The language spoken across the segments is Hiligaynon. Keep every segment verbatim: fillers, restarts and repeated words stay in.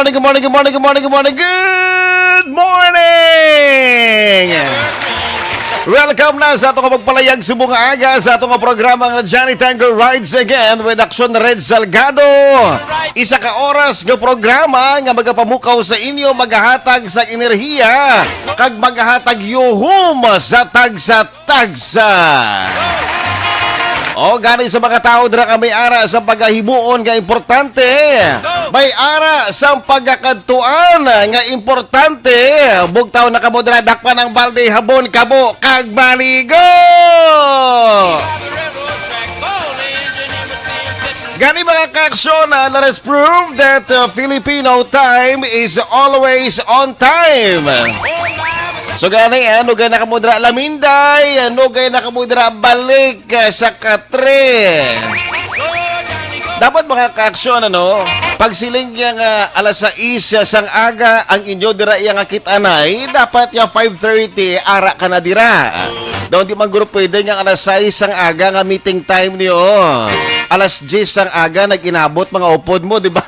morning, good morning, good morning, good morning, good morning, good morning. Welcome na sa atong pagpalayag subong nga aga sa atong programa nga Johnny Tango Rides Again with Action Red Salgado. Isa ka oras nga programa nga magapamukaw sa inyo, magahatag sa enerhiya, kag magahatag yuhom sa tagsa-tagsa. O gani sa mga tawo dira nga may ara sa pagahimuon nga importante, may ara sa pagakadtuan nga importante, bugtaw na kamo dira, dakpan ang balde, habon kamo kag maligo. Gani, mga kaaksyon, ah, let us prove that, uh, Filipino time is always on time. So gani, ano gani na kamo dira laminday, ano gani na kamo dira balik, ah, sa katre. Dapat, mga kaaksyon, ano, pagsiling niya nga alas sais sang aga ang inyo dira iya nga kit-anay, dapat ya five thirty ara ka na dira. Daw di man guro pwede nga alas sais sang aga nga meeting time niyo. Alas diyes sang aga nag-inabot mga upod mo, di ba?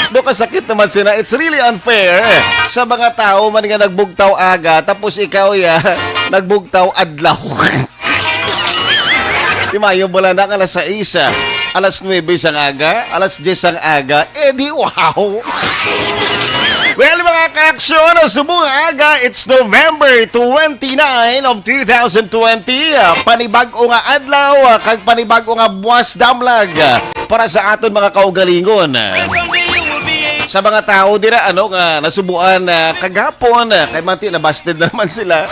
Do kasakit naman sila. It's really unfair sa mga tao man nga nagbugtaw aga, tapos ikaw ya nagbugtaw adlaw. Di mayo bala na nga alas sais, ah, alas nuebe sang aga, alas diyes sang aga. Eh di, wow. Well, mga kaaksyon, subong aga, it's November twenty-nine of two thousand twenty. Ah, panibag-o nga adlaw, ah, kag panibag-o nga buwas damlag, ah, para sa aton mga kaugalingon. Sa mga tao dira, ano, nga nasubuan, ah, kagapon, ah, kay manti nabasted na naman sila.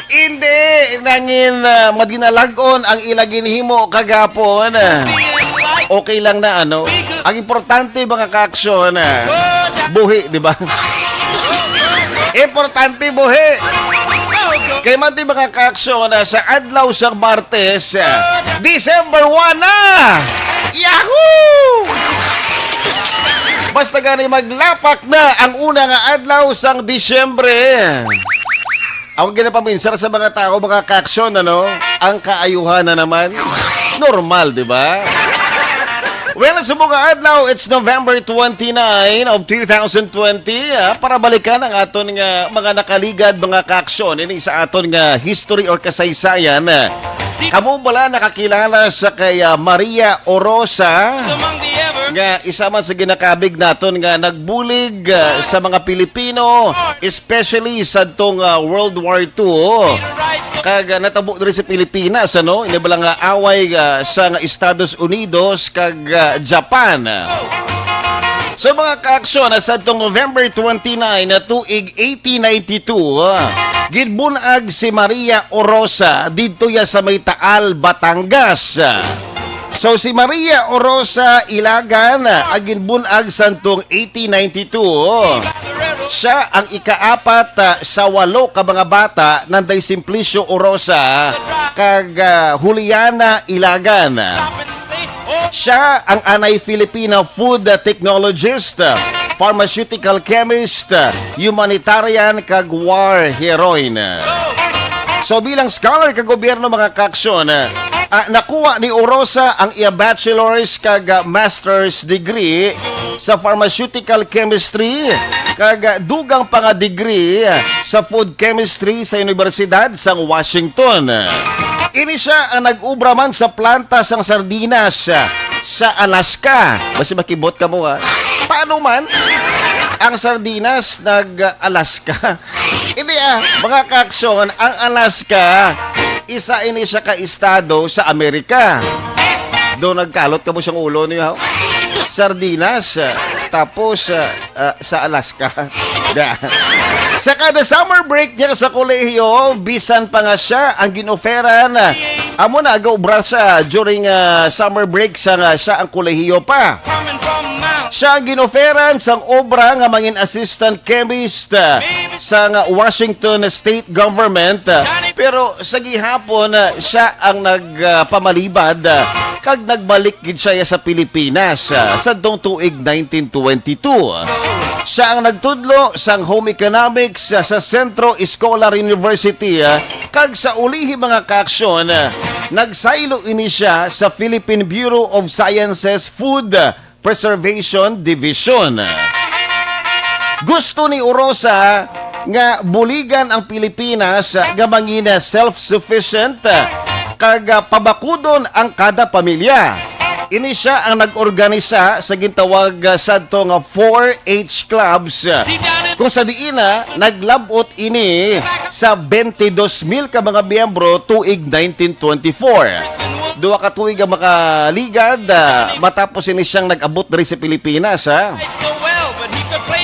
Hindi, nangin, ah, madinalag-on ang ila ginhimo kagapon. Okay lang na, ano. Ang importante, mga kaaksyon, ah, buhi, di ba? Importante, buhi. Kay manti, mga kaaksyon, ah, sa adlaw sa Martes, ah, December one na! Yahoo! Basta gani maglapak na ang una nga adlaw sang Disyembre. Ang ginapaminsar sa mga tao, mga kaaksyon, ano? Ang kaayuhan na naman. Normal, di ba? Well, sa mga adlaw, it's November twenty-nine of two thousand twenty. Ah, para balikan ang aton nga mga nakaligad, mga kaaksyon, ini sa aton nga history or kasaysayan, ah, Kamo bala nakakilala sa kay, ah, Maria Orosa, nga isa man sa ginakabig naton nga nagbulig, ah, sa mga Pilipino, especially sa tong, ah, World War Two. Kag, ah, natabo diri sa Pilipinas, ano? Ini bala nga away, ah, sa nga Estados Unidos kag, ah, Japan. So, mga kaaksyon, ah, sa tong November twenty-nine na tuig eighteen ninety-two, ah, ginbunag si Maria Orosa didto ya sa may Taal, Batangas. So, si Maria Orosa Ilagan, ah, ang ginbunag santong eighteen ninety-two. Siya ang ikaapat, ah, sa walo ka mga bata, nanday Simplicio Orosa kag, ah, Juliana Ilagan. Siya ang anay Filipino food technologist, pharmaceutical chemist, humanitarian, kag war heroine. So, bilang scholar ka gobyerno, mga kaaksyon, ah, nakuha ni Orosa ang iya bachelor's kag, ah, master's degree sa pharmaceutical chemistry kag, ah, dugang pa nga degree sa food chemistry sa Universidad sang Washington. Ini siya ang nag-ubra man sa planta sang sardinas sa Alaska. Basi makibot ka mo, ha? Paano man ang sardinas nag-Alaska? Hindi, ah, mga kaaksyon, ang Alaska, isa ini siya ka estado sa Amerika. Do nagkalot ka mo sang ulo niyo, ha? Sardinas, ah, tapos, ah, ah, sa Alaska. Da. Sa kada summer break niya sa kolehiyo, bisan pa nga siya ang ginoferan, ah, amo na gaobra siya during, ah, summer break sa nga siya ang kolehiyo pa. Siya ang ginoferan sang obra nga mangin assistant chemist, ah, sa nga Washington State Government, ah, pero sa gihapon, ah, siya ang nagpamalibad, ah, kag nagbalik gid siya sa Pilipinas, ah, sadtong tuig nineteen twenty-two. Siya ang nagtudlo sang home economics, ah, sa Centro Escolar University, ah, kag sa ulihi, mga kaaksyon, ah, nagsaylo ini siya sa Philippine Bureau of Sciences Food Preservation Division. Gusto ni Orosa nga buligan ang Pilipinas nga mangin self-sufficient kag pabakudon ang kada pamilya. Ini siya ang nag-organisa sa gintawag sadto nga four H clubs, kung sa diin na naglab-ot ini sa twenty-two mil ka mga miyembro tuig nineteen twenty-four. Duha ka tuig ang makaligad, ah, matapos ini siyang nag-abot diri sa Pilipinas, ha?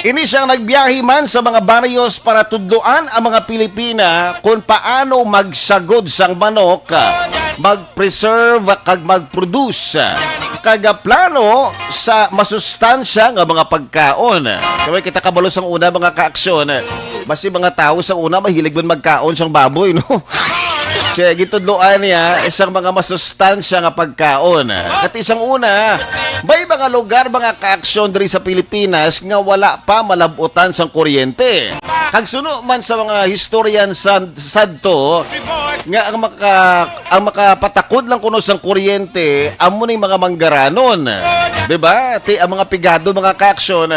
Ini siyang nagbiyahe man sa mga barrios para tudloan ang mga Pilipina kung paano magsagod sang manok, ah, mag-preserve, kag mag-produce, ah, kag, ah, plano sa masustansya nga mga pagkaon. Kay kita kabalo sang una, mga kaaksyon, basi mga tawo sa una mahilig man magkaon sang baboy, no? Siya, gitudloan niya isang mga masustansya nga pagkaon. Kati sang una, may mga lugar, mga kaaksyon, diri sa Pilipinas nga wala pa malab-utan sang kuryente. Kag suno man sa mga historian sa sadto nga ang maka-, ang makapatakod lang kuno sang kuryente amo ning mga manggaranon. Di ba? Ti ang mga pigado, mga kaaksyon,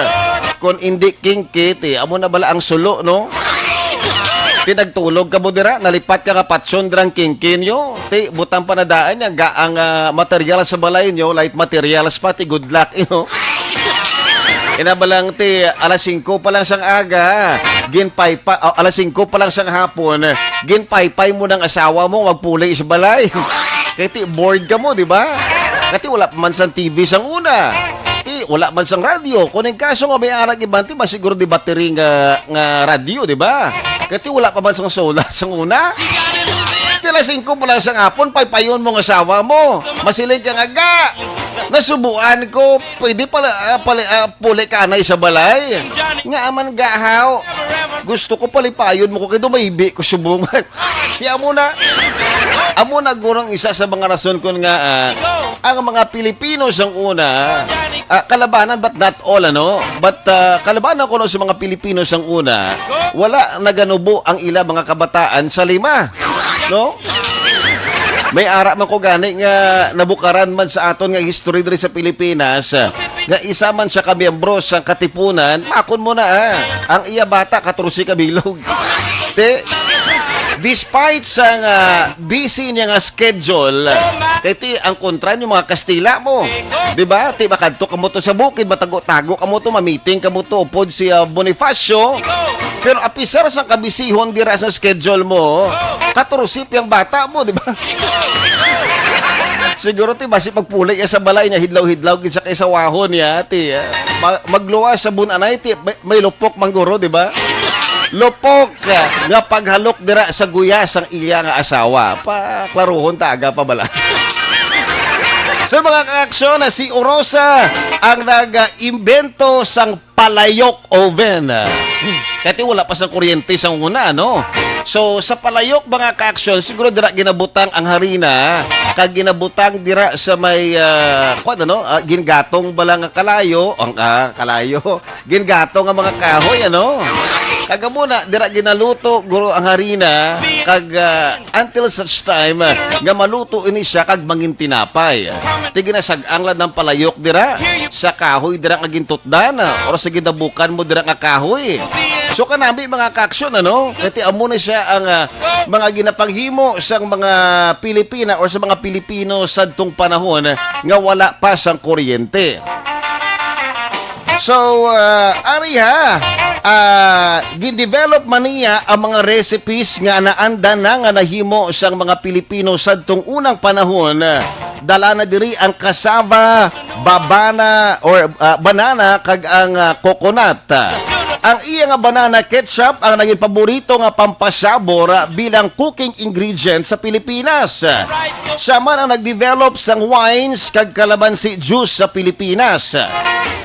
kung indi kingki, ti amo na bala ang sulo, no? Ti nagtulog ka mo dira, nalipat ka nga patson dirang kingki nyo. Ti butang pa na daan niya, ga ang, ah, material sa balay nyo, light materials pa, ti good luck, you know? Ina ba lang, ti alas singko pa lang sang aga, ginpaypa-, oh, alas singko pa lang sang hapon, ginpaypay mo ng asawa mo, magpuli sa balay. Kay ti bored ka mo, di ba? Kati wala pa man sang T V sang una. Ti wala man sang radyo. Kung ang kaso nga may arag iban, ti masiguro di battery nga, nga radyo, di ba? Kati wala pa man sang solar sang una. Ti alas singko pa lang sang hapon, paypayon mo ang asawa mo. Masiling ka nga, ga, nasubuan ko, pwede pala, ah, pali-, ah, puli ka anay sa balay. Nga aman gahaw. Gusto ko palipayon mo ko kay dumaybi ko subong. Ti amo na. Amo na gurong isa sa mga rason kun nga, ah, ang mga Pilipino sang una, ah, kalabanan, but not all, ano? But, ah, kalabanan kuno sa mga Pilipino sang una, wala naganubo ang ila mga kabataan sa lima, no? May ara man ko gani nga nabukaran man sa aton nga history diri sa Pilipinas, ah, nga isa man siya ka miyembro sa katipunan, makon mo na, ah, ang iya bata, katorse ka bilog. Ti, Despite sang ah, busy niya nga schedule, kay ti ang kontra niyo mga Kastila mo. Di ba? Ti makadto ka mo to sa bukid, matago-tago ka mo to, mamiting ka mo to, upod si ah, Bonifacio. Pero apisar sa kabisihon dira sa schedule mo, katorse piyang bata mo, di ba? Siguro ti basi pagpuli iya sa balay niya, hidlaw-hidlaw gid sa kay sawahon niya, ti ah, ma- magluwas sa bunanay, ti may, may lupok mangguro, di ba? Lupok ah, nga paghalok dira sa guya sang iya nga asawa. Paklaruhon ta aga pa bala. Sa mga kaaksyon na si Orosa ang nag-imbento sang palayok oven. Kati wala pa sa kuryente sa una, no? So, sa palayok, mga kaaksyon, siguro dira ginabutang ang harina, kag ginabutang dira sa may, ah, kwan, ano, ah, gingatong bala nga kalayo, ang ah, kalayo, gingatong nga mga kahoy, ano? Kag amo na, dira ginaluto, guro, ang harina, kag ah, until such time ah, nga maluto ini siya kag mangin tinapay. Ti ginasag-ang lang ng palayok dira, sa kahoy dira nga gintutdan, ah, or sa ginabukan mo dira nga kahoy. So kanami mga kaaksyon, ano? Kati amo na siya ang ah, mga ginapanghimo sang mga Pilipina or sa mga Pilipino sadtong panahon nga wala pa sang kuryente. So, ah, ari ha, ah, gin-develop man niya ang mga recipes nga naanda na nga nahimo sang mga Pilipino sadtong unang panahon. Dala na diri ang cassava, babana, or ah, banana kag ang ah, coconut. Ang iya nga banana ketchup ang naging paborito nga pampasabor ah, bilang cooking ingredient sa Pilipinas. Siya man ang nag-develop sang wines kag kalamansi juice sa Pilipinas.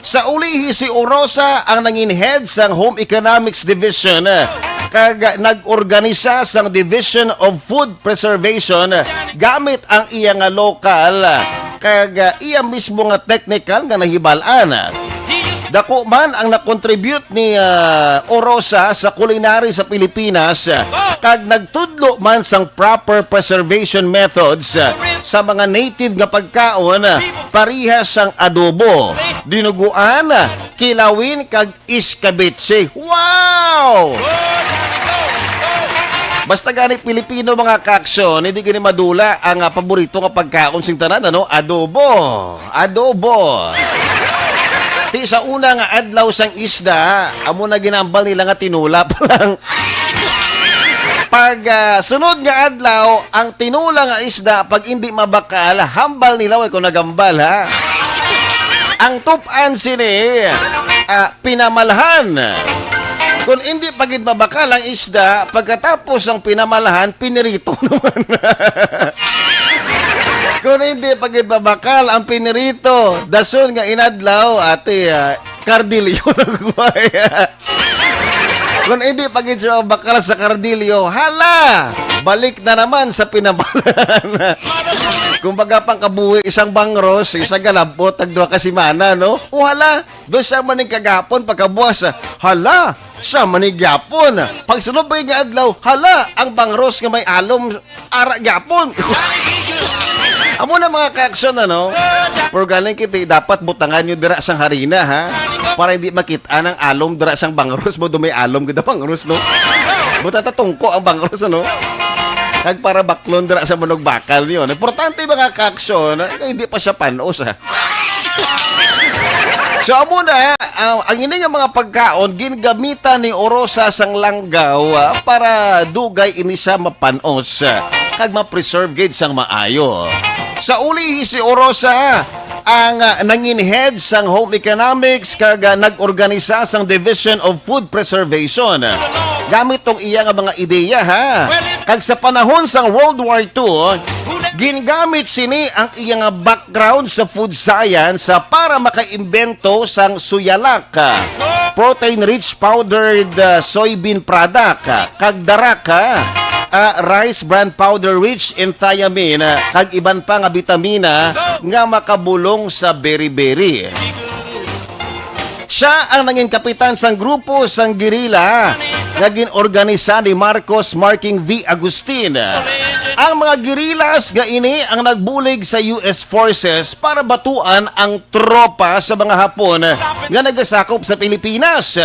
Sa ulihi, si Orosa ang nangin head sang Home Economics Division, eh, kag nag-organisa sang Division of Food Preservation, eh, gamit ang iya nga lokal, eh, kag, eh, iya mismo nga technical nga nahibal-an. Dako man ang nakontribute ni, ah, Orosa sa culinary sa Pilipinas, eh, kag nagtudlo man sang proper preservation methods, eh, sa mga native nga pagkaon, eh, parihas sang adobo, dinuguan, kilawin, kag escabeche. Wow! Basta gani Pilipino, mga kaaksyon, hindi gani madula ang, ah, paborito nga pagkaon sing tanan, ano? Adobo. Adobo. Ti sa una nga adlaw sang isda, amo na ginambal nila nga tinula pa lang. Pag, ah, sunod nga adlaw, ang tinula nga isda, pag hindi mabakal, hambal nila, way ko nagambal, ha? Ang tup-an sini, ah, pinamalhan. Kung hindi pa gid mabakal ang isda, pagkatapos ang pinamalhan, pinirito naman. Kung hindi pa gid mabakal ang pinirito, dason nga inadlaw, ate, ah, kardilyo nagway. Kung hindi pa gid siya mabakal sa kardilyo, hala! Balik na naman sa pinamalhan. Kumbaga, pang kabuhi, isang bangros, isa galabot, tagduha ka simana, no? O hala, doon siya maning kagapon, pagkabuwas, hala, siya maning gyapon. Pagsunod pa nga adlaw, hala, ang bangros nga may alom, ara gyapon. Amo na mga kaaksyon, ano? Pero galing kita, dapat butangan nyo dira sang harina, ha? Para hindi makita ng alom dira sang bangros mo, doon may alom kita bangros, no? Buta ta tungko ang bangros, ano? Kag para baklon dira sa manugbakal niyo. Importante mga kaaksyon, eh, hindi pa siya panos, ha? So, amo na, ah, ang ini nga mga pagkaon, gingamitan ni Orosa sang langgaw, ah, para dugay ini siya mapanos, ah, kag ma-preserve gid sang maayo. Sa ulihi si Orosa, ang, ah, nangin head sang Home Economics kag, ah, nag-organisa sang Division of Food Preservation. Gamit tong iya nga mga ideya, ha. Kag sa panahon sang World War Two, gingamit sini ang iya nga background sa food science, ah, para makaimbento sang suyalak, ah, protein-rich powdered, ah, soybean product, ah, kag darak, ah, ah, rice bran powder rich in thiamine, ah, kag iban pa nga bitamina nga makabulong sa beriberi. Siya ang nangin kapitan sang grupo sang guerrilla nga gin-organisa ni Marcos Marking V. Agustin. Ang mga guerrillas nga ini ang nagbulig sa U S forces para batuan ang tropa sa mga Hapon nga nagasakop sa Pilipinas.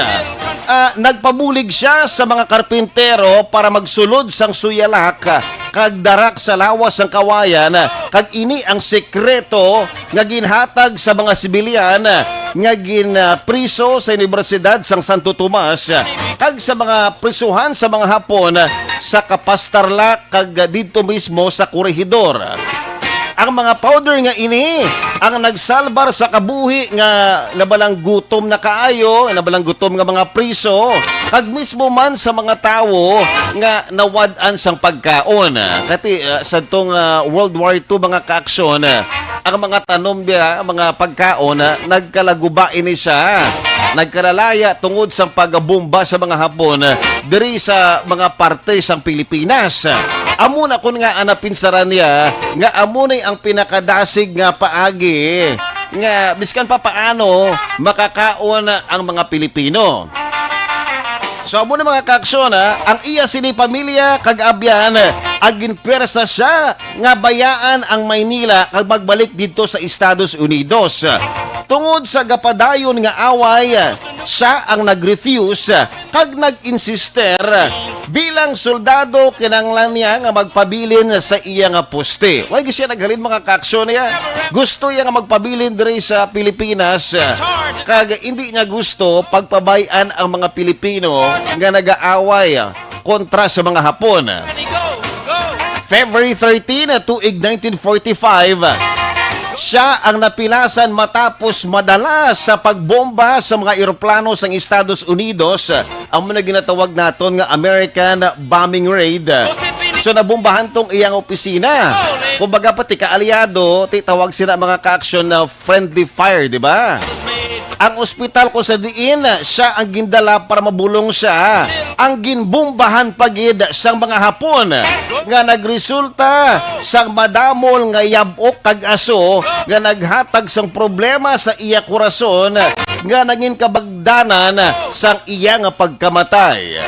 Ah, nagpabulig siya sa mga karpintero para magsulod sang suyalak kag darak sa lawas sang kawayan, kag ini ang sekreto nga ginhatag sa mga sibilyan nga gin, ah, priso sa Universidad sang Santo Tomas, ah, kag sa mga prisuhan sa mga Hapon, ah, sa Capas Tarlac kag, ah, didto mismo sa Corregidor. Ang mga powder nga ini ang nagsalbar sa kabuhi nga nabalang gutom na kaayo, nabalang gutom nga mga priso, kag mismo man sa mga tawo nga nawad-an sang pagkaon. Kati, ah, sadtong, ah, World War Two, mga kaaksyon, ah, ang mga tanom dira, ang mga pagkaon, ah, nagkalaguba ini siya. Nagkalalaya tungod sa pagbomba sa mga Hapon, ah, diri sa mga parte sang Pilipinas. Amo na kun nga ang napinsaran niya nga amo ni ang pinakadasig nga paagi nga biskan pa paano makakaon ang mga Pilipino. So, amo na, mga kaaksyon, ha, ang iya sini pamilya kag abyan, ang ginpwersa siya nga bayaan ang Maynila kag magbalik didto sa Estados Unidos. Tungod sa gapadayon nga away, siya ang nag-refuse kag nag-insister. Bilang soldado, kinahanglan niya nga magpabilin sa iya nga poste. Way gid siya naghalin, mga kaaksyon, niya. Gusto niya nga magpabilin diri sa Pilipinas, kag hindi niya gusto pagpabay-an ang mga Pilipino nga nag-aaway kontra sa mga Hapon. February thirteen, tuig nineteen forty-five, siya ang napilasan matapos madala sa pagbomba sa mga eroplano sang Estados Unidos, amo na ginatawag naton nga American bombing raid. So, nabombahan tong iyang opisina. Kumbaga, pati kaalyado, ti tawag sila, mga kaaksyon, na friendly fire, di ba? Ang ospital kung sa diin siya ang gindala para mabulong siya, ang ginbombahan pa gid sang mga Hapon, nga nagresulta sang madamol nga yab-ok kag aso nga naghatag sang problema sa iya korason, nga nangin kabagdanan sang iya nga pagkamatay.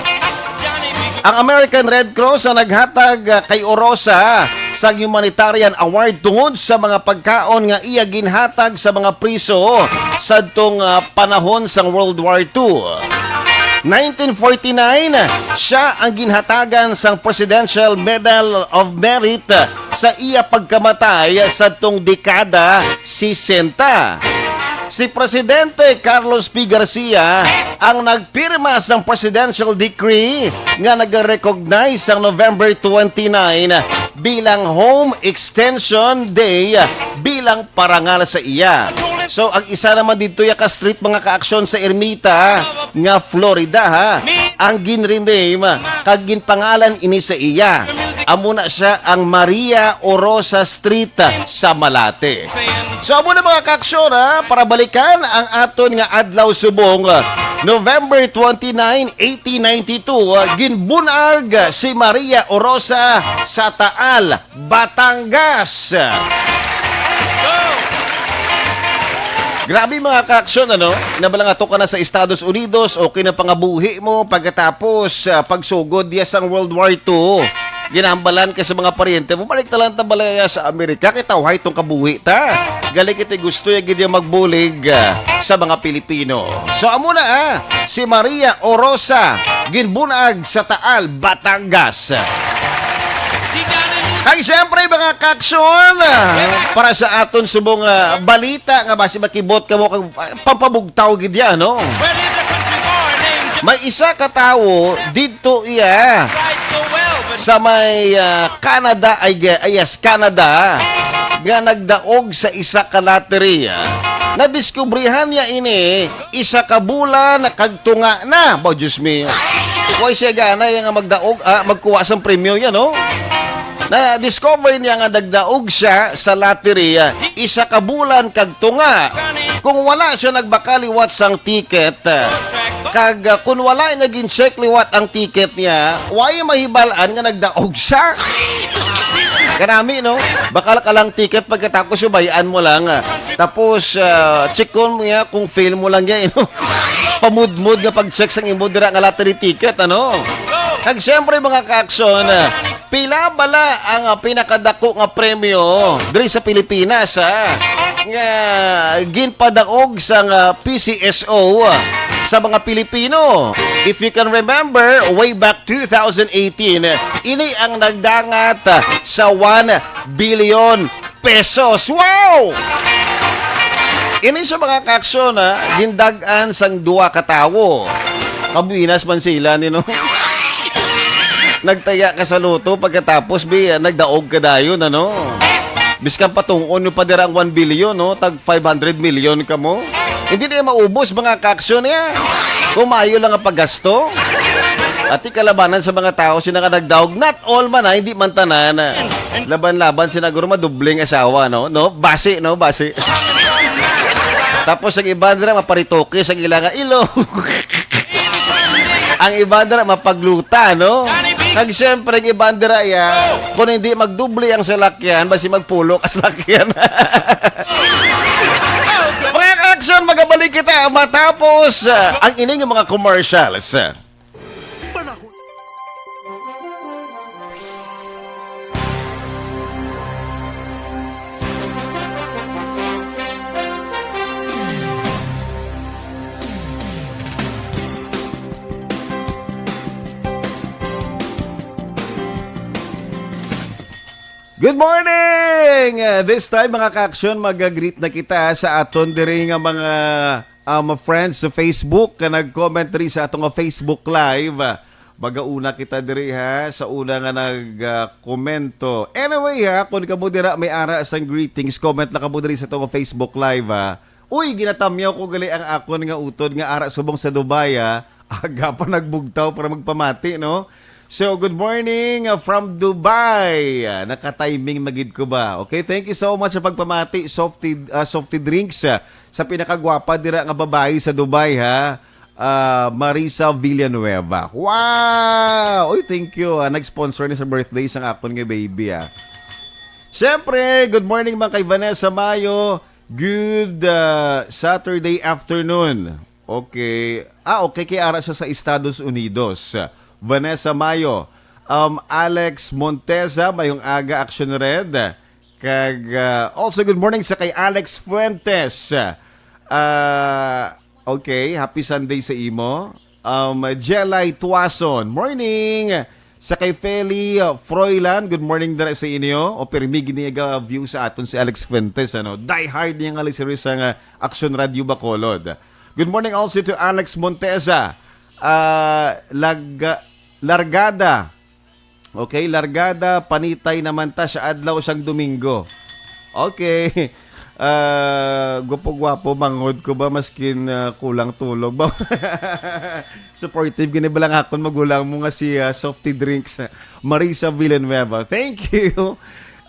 Ang American Red Cross ang naghatag, ah, kay Orosa sang humanitarian award tungod sa mga pagkaon nga iya ginhatag sa mga priso sadtong, ah, panahon sang World War Two. Nineteen forty-nine, siya ang ginhatagan sang Presidential Medal of Merit sa iya pagkamatay sadtong dekada sesenta. Si Presidente Carlos P. Garcia ang nagpirma sang presidential decree nga nag-recognize sang November twenty-nine bilang Home Extension Day bilang parangal sa iya. So, ang isa naman didto ya ka street, mga kaaksyon, sa Ermita nga Florida, ha, ang ginrename kag ginpangalan ini sa iya. Amo na siya ang Maria Orosa Street sa Malate. So, amo na, mga kaaksyon, ha, para balikan ang aton nga adlaw subong, November twenty-nine, eighteen ninety-two, ginbunag si Maria Orosa sa Taal, Batangas. Grabe, mga kaaksyon, ano? Nabalangato ka na sa Estados Unidos, okay na pangabuhi mo, pagkatapos, ah, pagsugod diya sang World War Two, ginambalan ka sa mga paryente mo, balik na lang ta balaya sa Amerika, kay tawhay tong kabuhi ta. Gali kita gusto ya gid ya magbulig, ah, sa mga Pilipino. So, amo na, ah, si Maria Orosa, ginbunag sa Taal, Batangas. Kay siyempre, mga kaaksyon, ah, para sa aton subong, ah, balita nga basi makibot kamo kag, ah, pampabugtaw gid yan, no? May isa ka tawo didto iya sa may, ah, Canada, ay, ay, yes, Canada, nga nagdaog sa isa ka lottery, ah. Nadiskubrihan niya ini isa ka bulan kag tunga na. Ba, Diyos mio. Way siya gana ya nga magdaog, ah, magkuha sang premyo yan, no? Na-discover niya nga nagdaog siya sa lottery, ah, isa ka bulan kag tunga. Kung wala siya nagbakal liwat sang ticket, ah, kag, ah, kung wala niya gin-check liwat ang ticket niya, way mahibal-an nga nagdaog siya. Kanami, no? Bakal ka lang ticket, pagkatapos subayaan mo lang, ah. Tapos, ah, check-on mo niya kung fail mo lang yan, no? pamudmod nga pag-check sang imo dira nga lottery ticket, ano? Kag siyempre, mga ka-aksyon, pila bala ang, ah, pinakadako nga premyo diri sa Pilipinas, ha? Nga ginpadaog sang, ah, P C S O, ah, sa mga Pilipino. If you can remember, way back two thousand eighteen, ini ang nagdangat, ah, sa one billion pesos. Wow! Ini sa mga ka-aksyon, ha, gindag-an sang duha ka tawo. Kabuinas man sila, ni, no? Nagtaya ka sa loto, pagkatapos, bi, nagdaog ka dayon, ano? Biskan patungkon mo pa dira ang one billion, no? Tag five hundred million ka mo. Hindi na maubos, mga ka-aksyon, ya. Kung maayo lang ang paggasto. Ati kalabanan sa mga tao, sila nga nagdaog. Not all man, ha, hindi man tanan. Laban-laban, sila guro madubling asawa, no? No? Basi, no? Basi. Tapos ang iba dira maparitoke sa ila nga ilong. Ang iba dira mapagluta, no? Kag siyempre, ang iba dira, ya, kung hindi magdubli ang salakyan, basi magpulok ang salakyan. Mga ka-aksyon, magabalik kita matapos, ah, ang ining mga commercials. Panahon. Good morning! Uh, this time, mga ka-aksyon, mag-greet na kita sa aton diri nga mga, um, friends sa Facebook nga nag-comment diri sa aton nga Facebook Live. Magauna kita diri, ha, sa una nga nag, ah, komento. Anyway, ha, kung kamo dira may ara sang greetings, comment na kamo diri sa aton nga Facebook Live, ha. Uy, ginatamyaw ko gali ang akon nga utod nga ara subong sa Dubai, ha. Aga pa nagbugtaw para magpamati, no? So, good morning, uh, from Dubai. Ah, naka-timing magid ko ba? Okay, thank you so much sa pagpamati, softy, ah, softy drinks, ah, sa pinakagwapa dira nga babayi sa Dubai, ha. Ah, Marisa Villanueva. Wow! Uy, thank you, ah, nag-sponsor ni sa birthday sang akon nga baby, ah. Siyempre, good morning man kay Vanessa Mayo. Good, ah, Saturday afternoon. Okay. Ah, okay, kay ara siya sa Estados Unidos. Vanessa Mayo, um, Alex Monteza, mayong aga, Action Red. Kag, ah, also, good morning sa kay Alex Fuentes. Ah, okay, happy Sunday sa imo. Um, Jelay Tuason, morning. Sa kay Feli, uh, Froilan, good morning dira sa inyo. O, pirmi gid niya ga-view sa aton si Alex Fuentes, ano? Die hard niya nga listener sa nga Action Radio Bacolod. Good morning also to Alex Monteza. Ah, Lag-, Largada. Okay, Largada, panitay naman ta sa adlaw sang Domingo. Okay. Ah, gwapo-gwapo, manghod ko ba, maskin, ah, kulang tulog ba? Supportive gini ba lang akon magulang mo nga si, ah, Softy Drinks, Marisa Villanueva. Thank you.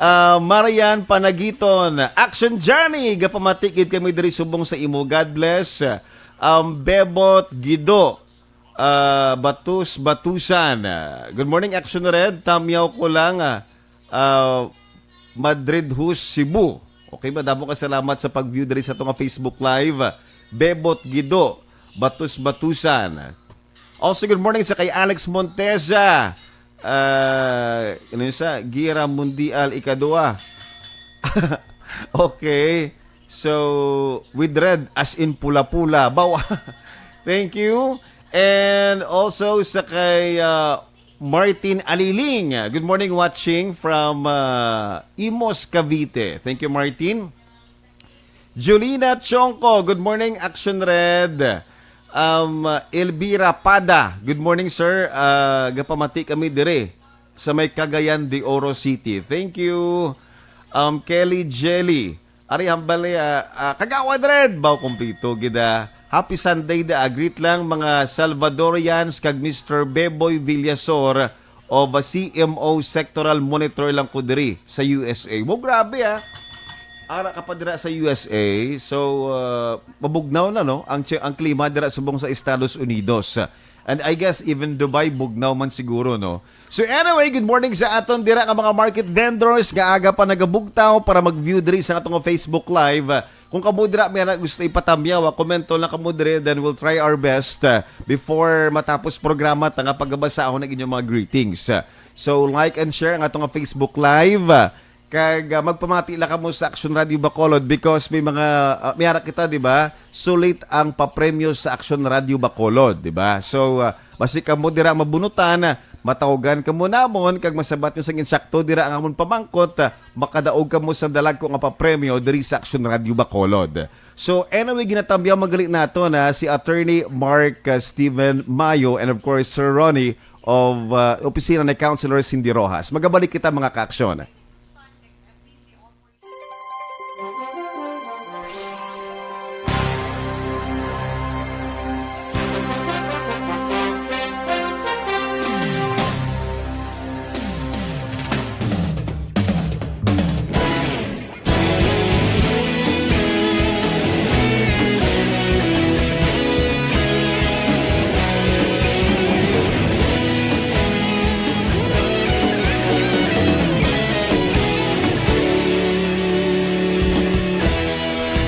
Ah, Marian Panagiton, Action Johnny, gapamati gid kami diri subong sa imo. God bless. Um, Bebot Gido, ah, Batus Batusan. Ah, good morning, Action Red. Tamyaw ko lang, ah, ah, Madrid Host Cebu. Okay, madamo ka salamat sa pag-view diri sa ato nga Facebook Live. Bebot Gido, Batus Batusan. Also, good morning sa kay Alex Monteza. Ah, ano yun sa? Gira Mundial Ikadua. Okay. So, with red as in pula-pula. Bawa. Thank you. And also sa kay, ah, Martin Aliling. Good morning, watching from, ah, Imus, Cavite. Thank you, Martin. Julina Chongco, good morning, Action Red. Um, Elvira Pada, good morning, sir. Ah, gapamati kami dire sa may Cagayan de Oro City. Thank you. Um, Kelly Jelly, ari hambal, ah, ah, Kagawad Red, baw kumpleto gid, ah. Happy Sunday da. Greet lang mga Salvadorians kag Mister Beboy Villasor of a C M O sectoral monitor lang ko diri sa U S A. Mo, grabe, ah. Ara ka pa dira sa U S A. So, ah, mabugnaw na, no, ang chi-, ang klima dira subong sa Estados Unidos. And I guess even Dubai, bugnaw man siguro, no? So anyway, good morning sa aton dira nga mga market vendors nga aga pa nagabugtaw para mag-view diri sa aton nga Facebook Live. Kung kamo dira may na gusto ipatamyaw, ah, komento lang kamo diri, then we'll try our best, ah, before matapos programa ta nga pagabasahon ang inyong mga greetings. So like and share ang aton nga Facebook Live. Kag, ah, magpamati lang kamo sa Action Radio Bacolod because may mga, ah, may ara kita, di ba? Sulit ang papremyo sa Action Radio Bacolod, di ba? So, ah, basi kamo dira mabunutan, ah, matawagan kamo namon kag masabat nyo sang insakto dira ang amon pamangkot, ah, makadaog kamo sa dalagko nga papremyo diri sa Action Radio Bacolod. So, anyway, ginatamyaw man gali nato na si Attorney Mark, ah, Steven Mayo and of course Sir Ronnie of, ah, Opisina ni Councilor Cindy Rojas. Magabalik kita, mga kaaksyon.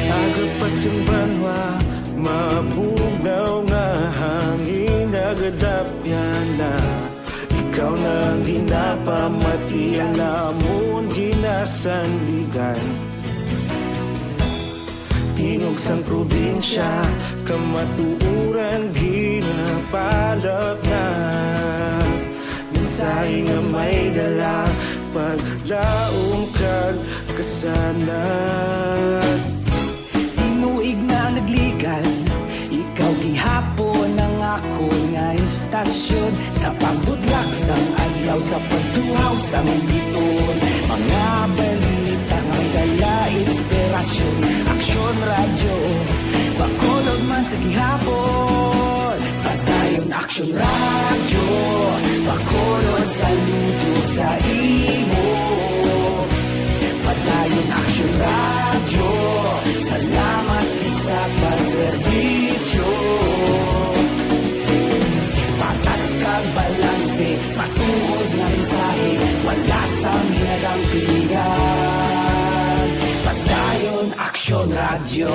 Aga pa sing banwa, mabugnaw nga hangin nagadapyan na. Ikaw na ang ginapamati, ang namon ginasandigan. Tingog sang probinsya, kamatuoran ginapalapnag. Mensahe nga may dala, paglaom kag kasanag. Tinuig na nagligad, ikaw gihapon ang akon nga istasyon. Sa pagbudlak sang adlaw, sa pagtuhaw sang biton, mga balita nga may dala inspirasyon. Aksyon Radyo, Bacolod man sa gihapon. Padayon Aksyon Radyo, Bacolod, saludo sa imo. Padayon Aksyon Radyo, salamat sa pagserbisyo. Patas kag balanse, matuod nga mensahe, wala sang ginadampingan. Padayon Aksyon Radyo.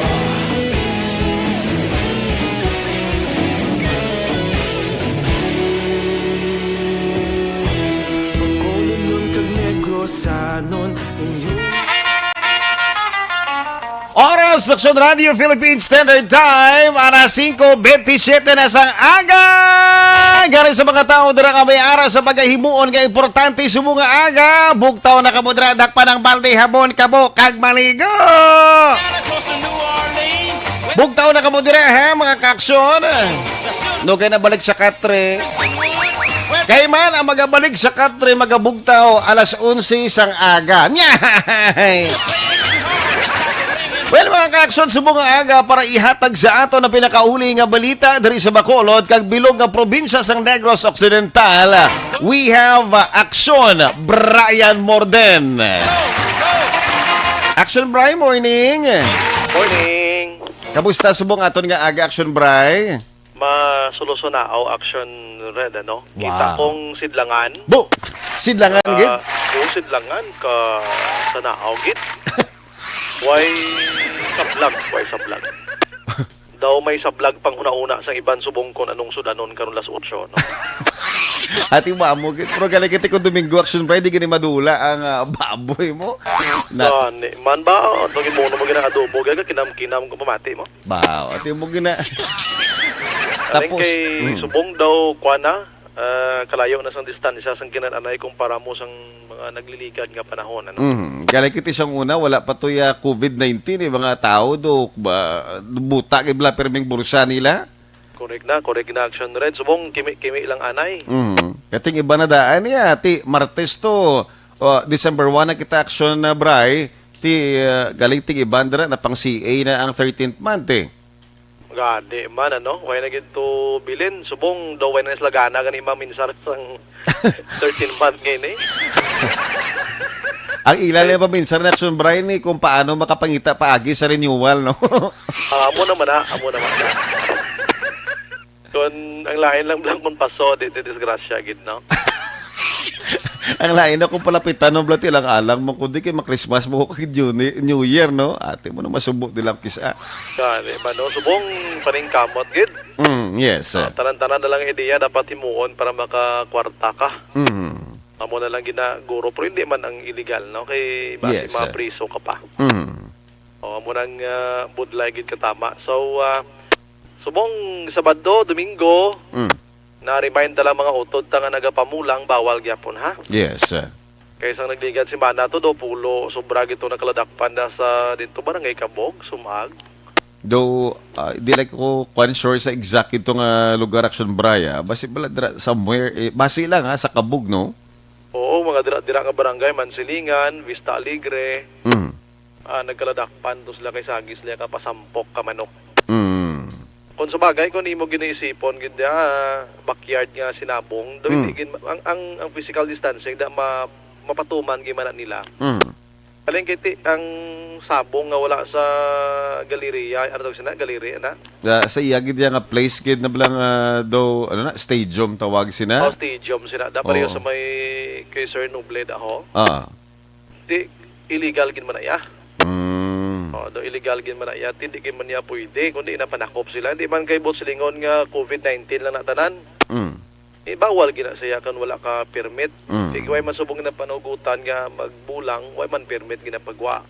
Bacolodnon kag Negrosanon, inyo Oras, Aksyon Radio Philippine Standard Time, alas singko bentisiete na sang aga. Gani sa mga tawo dira nga may ara sa pagahimuon nga importante subong nga aga, bugtaw na kamo dira, dakpan ang balde, habon, kabo, kag maligo. Bugtaw na kamo dira, ha, mga kaaksyon. No, kay nabalik sa katre. Kay man ang magabalik sa katre, magabugtaw alas onse sang aga. Nyay! Well, mga kaaksyon, subong nga aga para ihatag sa aton ang pinakauli nga balita diri sa Bacolod kag bilog nga probinsya sang Negros Occidental. We have, uh, Aksyon, Brian Morden. Aksyon, Brian, morning. Morning. Kamusta subong aton nga aga, Aksyon Bray? Masulo sa naaw, Aksyon Red, ano? Kita Wow. kong sidlangan. Bu! Sidlangan, Ah, gid? Oo, sidlangan ka sa naaw, gid. Way sablag, way sablag. Daw may sablag pang huna-huna sa iban subong kon anong sudanon karon las otso, no? Ati mo amo, gid. Pero galing kita kung Domingo, Aksyon Bray, di gani madula ang, ah, baboy mo. Na- Gani man ba? Ang tungin mo, mo gina-adobo, gaga kinam-kinam kung pamati mo. Wow, ati mo gina-, Aling Tapos, kay mm. Subong daw, kuwan na, ah, kalayo na sang distansya sang kinan-anay kumpara mo sang mga nagliligad nga panahon, ano? Mhm. Galing kiti sang una, wala pa to ya covid nineteen, eh, mga tao do, ba, buta kay bla perming bursa nila. Correct na, correct na, Action Red. Subong, kimi-kimi lang anay. Mhm. Kating iba na daan niya, ti Martes to, oh, December one na kita, Action na, Bray. Ti, ah, galing ting iban dira na pang C A na ang thirteenth month, eh. Gani man, ano? Way na gid to bilin. Subong daw way na sila gana gani maminsar sang thirteen month ngayon, eh. Ang ila lang paminsar na, Action Brian, eh, kung paano makapangita paagi sa renewal, no? Ah, amo naman na, amo naman na. Kung ang lain lang bala kung paso, di, di disgrasya gid, no? Ang lain na kung palapitan, no, bala, ti lang alang mo, kundi kay ma-Christmas mo kag New Ni-, New Year, no? Ate mo na masubo di lang kisa. Gani ba, no? Subong paningkamot gid. Mm, yes, Ah, sir. tanan-tanan na lang ideya dapat himuon para makakwarta ka. Mm. Amo na lang ginaguro, pero hindi man ang illegal, no? Kay basi Yes, sir. mapriso ka pa. Mm. O, amo nang, ah, budlay gid ka tama. So, ah, subong Sabado, Domingo, Mm. na-remind ta lang mga utod ta nga nagapamulang, bawal gyapon, ha? Yes, sir. Kay sang nagligad simana to, do pulo, sobra gid to nakaladakpan na sa dito, Barangay Kabog, Sumag. Do, ah, di like ko kwan sure sa exact ito nga lugar, Action Bray, ah. Basi bala dira somewhere, eh, basi lang, ha, sa Kabog, no? Oo, mga dira, dira nga barangay, Mansilingan, Vista Alegre. Mm. Ah, nagkaladakpan to sila kay sagi sila ka pasampok ka manok. Mm. Kung sa bagay, kung imo ginaisipon gid, ah, backyard nga sinabong, daw Mm. hindi gid ma-, ang, ang, ang physical distancing da ma-, mapatuman gid man na nila. Mm. Kaling kay ti-, ang sabong nga wala sa galeriya, ano tawag sina? Galeriya na? Ah, sa iya gid iya nga place gid na bala nga daw, ano na, stadium tawag sina? Oh, stadium sina. Da pareho Oo. sa may kay Sir Noble da ho. Ah. Di, illegal gid man na iya. Mm. Oh, do illegal gid man na iya. Ti, di gid man niya pwede, kundi napanakop sila. Di man kay buot silingon nga covid nineteen lang na tanan. Mm. Eh, bawal gid na siya kan wala ka permit. Mm. Di, way man subong na panugutan nga magbulang, way man permit ginapagwa.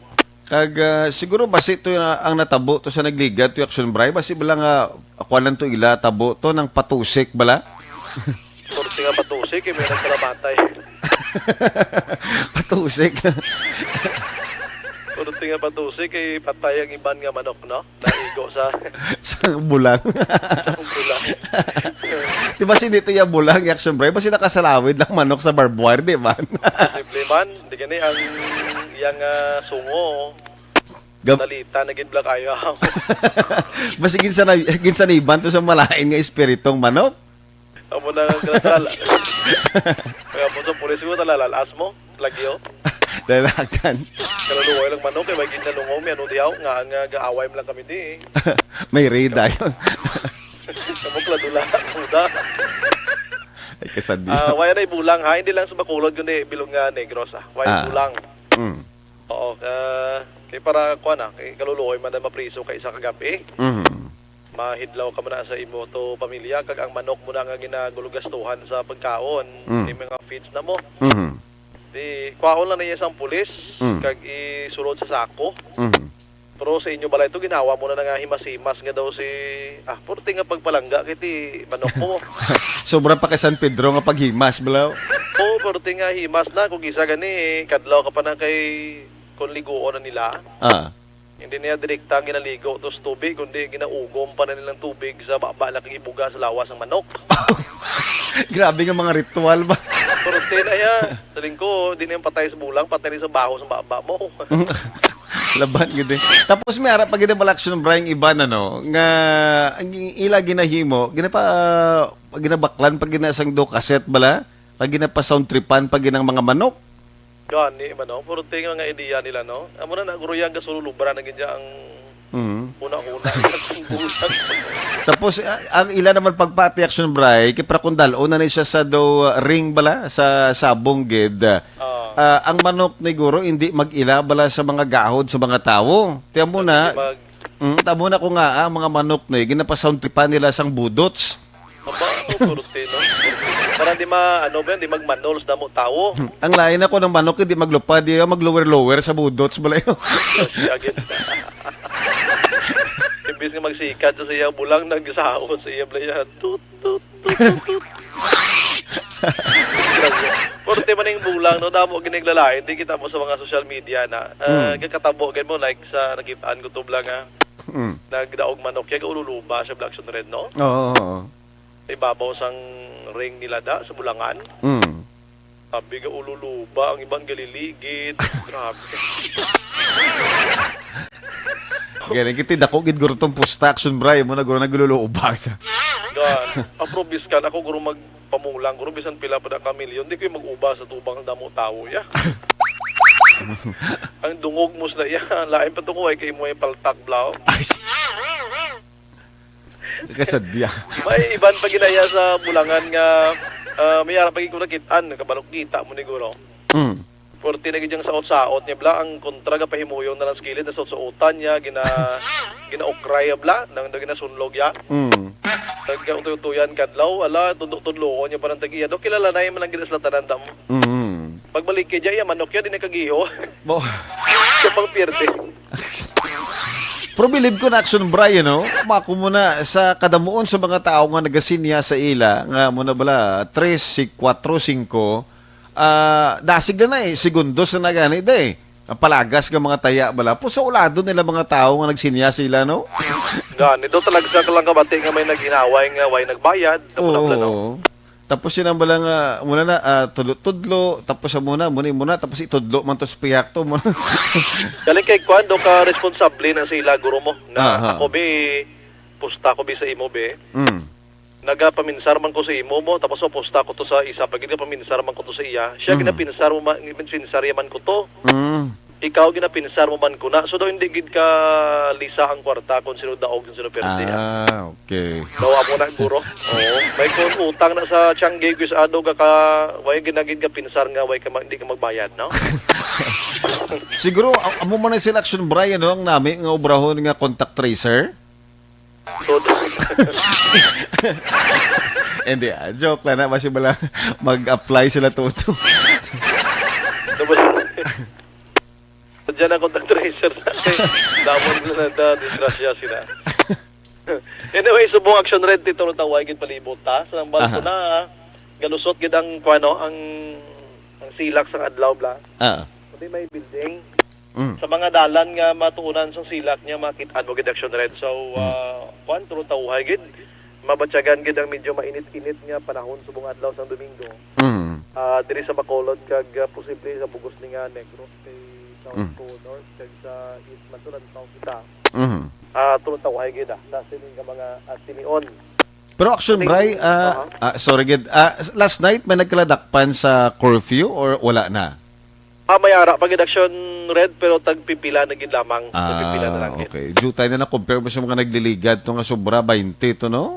Kag, ah, siguro basi to na, ang natabo to sa nagligat to Action Bray, basi bala nga, kuwan lang to ila, tabo to ng patusik bala? Kurti nga patusik, eh, may nagkalamatay. Patusik. Kurti nga patusik, eh, patay ang iban nga manok, no? Naigo sa Sa bulang. Ang bulang. Di ba si dito yung bulang, yung Action Bray? Basi nakasalawid lang manok sa barbed wire, di ba? Posible man. Di gani ang iyang, ah, sungo. Gab- Nalita na gid bala kayo. Basi ginsana-, ginsaniban to sa malain nga espiritong manok. Amo na ang kalala. Kaya po sa pulis ko, talalas mo. Lagyo. Dalagan. Kaluluoy lang manok, kay may ginalungaw, may ano diyaw, nga, nga gaaway man lang kami di, eh. May raid, ayon. Samok la dula, duda. Ay, kasadi. Ah, wala na ibulang, ha? Hindi lang sa Bacolod, kundi bilog nga Negros, ah. Wala Ah. ibulang. Mm. Oo, ah, kay para, kuwan, ah, kay kaluluoy man na mapriso kay isa kagabi. Mm. Mahidlaw ka man na sa imo to pamilya, kag ang manok mo na nga ginagulugastuhan sa pagkaon, Mm. kay mga feeds na mo. Mm. Di, kwaon lang na iya sang pulis, Mm. kag isulod sa sako. Mm. Pero sa inyo balay to, ginawa mo na nga himas-himas nga daw si, ah, purti nga pagpalangga kay ti manok mo. Sobra pa kay San Pedro nga paghimas, balaw. Oo, purti nga himas na. Kung isa gani, kadlaw ka pa na kay, kung liguon na nila. Ah. Hindi niya direkta ang ginaligo to sa tubig, kundi ginaugom pa na nilang tubig sa baba lang kag ibuga sa lawas ng manok. Grabe nga mga ritual ba? Purti na iya. Sa lingko, di na yung patay sa bulang, patay na sa baho sa baba mo. Laban gid eh. Tapos may ara pa gid ang Action Bray, iba na, no, nga ang ila ginahimo, ginapa-, ginabaklan pa gina sang do cassette bala, pag ginapa-sound tripan pa ginang mga manok. Gani man, no? Puro ting mga ideya nila, no? Amo na, naguruyang gasululubra na gid ang Mhm. una-una. Tapos, a-, ang ila naman pagpati, Action Bray, kay para kung dal-o na ni siya sa do, uh, ring bala, sa sabong gid. Ah. Ah, ang manok ni guro, hindi mag-ila bala sa mga gahod sa mga tawo. Tiyan mo na, Hindi mag- mm, tamo na ko nga, ah, ang mga manok ni, ginapasound tripan nila sang budots. Aba, ano, kurti, no? Para di ma-, ano ba yan, di magmanol sa damo tawo. Ang lain ako ng manok, hindi maglupad, di mag-lower-lower sa budots bala yun. Agad. Imbis nga magsikat sa iya bulang, nagsaot sa iya bala yan. Tut, tut, tut, tut, tut. Kurti man yung bulang, no? Damo giniglalain, di kita mo sa mga social media na. Ah, Hmm. gagkatabo, gid mo, like sa nakitaan ko to bala nga. Hmm. Nagdaog manok, kaya ululuba sa Black Sun Red, no? Oo, oo. Sa ibabaw sang ring nila da, sa Bulangan. Mm. Sabi nga ululuba, ang ibang galiligid. Grabe. Galing, kiti dako gid guro tong pusta, Action Bray, mo na guro nagluluba sa Gan, aprobis ka na ako, guro magpamulang, guro bisan pila pa da ka milyon, di ko yung mag-uba sa tubang damo tawo, ya. Ang dungog mo sila, ya. Lain pa to ko, ay kay mo ay paltak, blaw. Ay. Kasadya. May iban pa ginaya sa Bulangan nga, ah, may ara pa gid ko nakit-an, kabalo kita mo ni guro. Mm. Pwerte na gid yang saot-saot niya, bla, ang kontra ga pahimuyon na lang sa kilid, na saot-saotan niya, gina-, ginaukray, bla, nang ginasunlog ya. Mm. Nag-utoy-utoyan kadlaw, ala, tudlo-tudloon niya pa ng tag-iya. Do, kilala na yung man ang ginaslatanan damo. Mm. Pagbalik kay Jay, manok yan, di na kagiho. Bo- Siya pang pierde. Pero bilib ko na action, Brian, no? Mako mo na sa kadamuon sa mga tao nga nagasinya sa ila, nga mo na bala, tres, si-, kwatro, singko, ah, dasig na na eh, segundos na na gani, de. Ang palagas nga mga taya bala, po sa ulado nila mga tao nga nagsinya sila, no? Gani, do talaga sa kalang kabati nga may naghinaway nga way nagbayad, tapos na pala, no? Oo. Tapos yun ang bala nga, muna na, ah, tudlo-tudlo, tapos sa muna, muna, muna, tapos itudlo man to sa pihak to, muna. Galing kay Kwan, do ka responsable na sila, guro mo. Na Aha. ako, bi, pusta ko, bi, sa imo, bi. Mm. Nagapaminsar man ko sa imo mo, tapos mapusta ko to sa isa, pag nagapaminsar man ko to sa iya, siya Mm. ginapinsar mo man, pinsar man ko to. Mm. Ikaw ginapinsar mo man ko na. So daw hindi gid ka lisa ang kwarta kung sino daog, kung sino perde, ah. Ah, okay. Daw amo na, guro. Oo. May kun utang na sa tiyangge, guys, ado ka ka, way ginagid ka pinsar nga, way ka ma-, hindi ka magbayad, no? Siguro, a-, amo man ang selection, Brian, no? Ang nami nga obrahon nga contact tracer? So, Hindi, ah, joke lang na. Basi bala mag-apply sila, Toto. Tapos, sadya na contact tracer na. Damon na na, disgrasya sila. Anyway, subong Action Red, Tito Rotaway, gid palibot ta. Sa nang Aha. balko na, galusot gid ang, kuwano, ang, ang silak sang adlaw, bla. Ah. Kundi may building. Mm. Sa mga dalan nga matuunan sang silak niya, makit-an mo gid Action Red. So, Mm. ah, kuwan, Tito Rotaway gid. Mabatyagan gid ang medyo mainit-init nga panahon subong adlaw sang Domingo. Mm. Ah, diri sa Bacolod kag, ah, posible sa bugos ni nga Negros kay south Mm. to north kag sa east man to lantaw kita. Mm. Ah, Tito Rotaway gid, ah, sa sini nga mga, ah, sinion. Pero Action Bray, ah, Aha. ah, sorry gid. Ah, s-, last night may nagkaladakpan sa curfew or wala na? Ah, may ara pa gid Action Red, pero tagpipila na gid lamang. Tagpipila na Ah, lang gid. okay. Jutay na na compare mo sa mga nagliligad to nga sobra twenty to, no?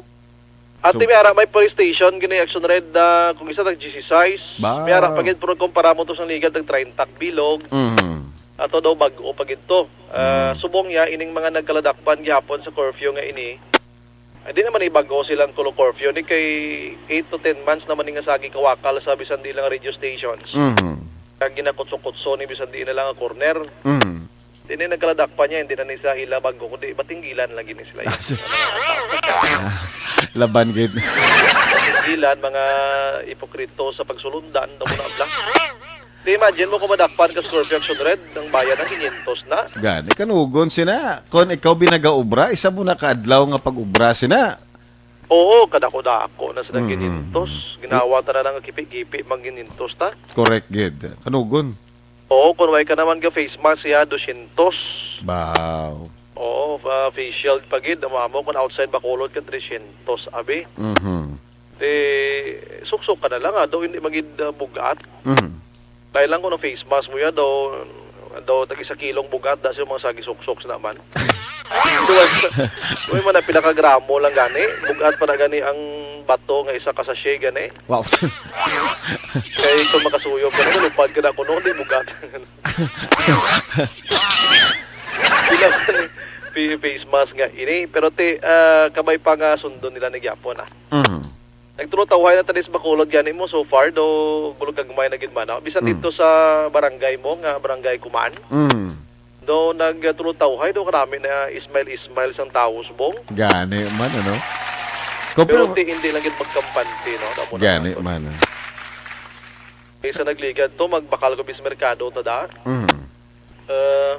At So may ara, may police station gini Action Red, ah, kung isa tag diyesisais. Ba? May ara pa gid, pero kumpara mo to sa ligad tag treinta bilog. Mhm. Ato daw bag-o pa gid to. Ah, Mm. subong niya ining mga nagkaladakpan gihapon sa curfew nga ini. Ay, di naman ibag-o silang kulo curfew ni kay eight to ten months naman ni nga sagi kawakal sa bisan di lang radio stations. Mhm. Kag ginakutso-kutso ni bisan di na lang nga corner. Mhm. Di na nagkaladakpan niya, hindi na ni sa ila bag-o, kundi batinggilan lagi ni sila. Ah, so Laban gid. Batinggilan, mga ipokrito sa pagsulundan, daw mo na abla. Di, imagine mo kung madakpan ka sa curfew Action Red, ang bayad ang kinyentos na. Gani, kanugon sina. Kon ikaw binagaobra, isa mo na kaadlaw nga pag-obra sina. Oo, kadako-dako na sila Mhm. kinyentos. Ginawa ta na lang kipi-kipi, mang kinyentos ta. Correct gid. Kanugon. Oo, kung way ka naman ga face mask, ya, dosyentos. Wow. Oo, ah, face shield pa gid, amo, amo, kung outside Bacolod ka, tresyentos, abi. Mhm. Di, suksok ka na lang, ah, daw hindi magid, ah, bugat. Mhm. Dahil lang kung face mask mo yan, daw, daw tag isa kilong bugat, da sa mga sagi suksok sa naman. Duwag, duwag mo na pila ka gramo lang gani, bugat pa na gani ang bato nga isa ka sachet gani. Wow. Kay kung makasuyop ka na, lupad ka na kuno, di bugat. Pila man ni pi-, face mask nga ini. Pero ti, ah, kabay pa nga sundon nila ni gyapon, ah. Mhm. Nagtulotawhay na ta diri sa Bacolod gani mo so far, do bulog kag may na gid man, no? Bisan Mm. dito sa barangay mo, nga barangay Kuman. Mm. Do nagtulotawhay, do karami na ismail-ismail sang tawo subong. Gani man, ano? Ko, Pero pero ti, hindi lang gid magkampante, no? Damo na Gani nato. man, ah. Kaysa nagligad to, magbakal ko bis merkado ta da. Mm. Eh,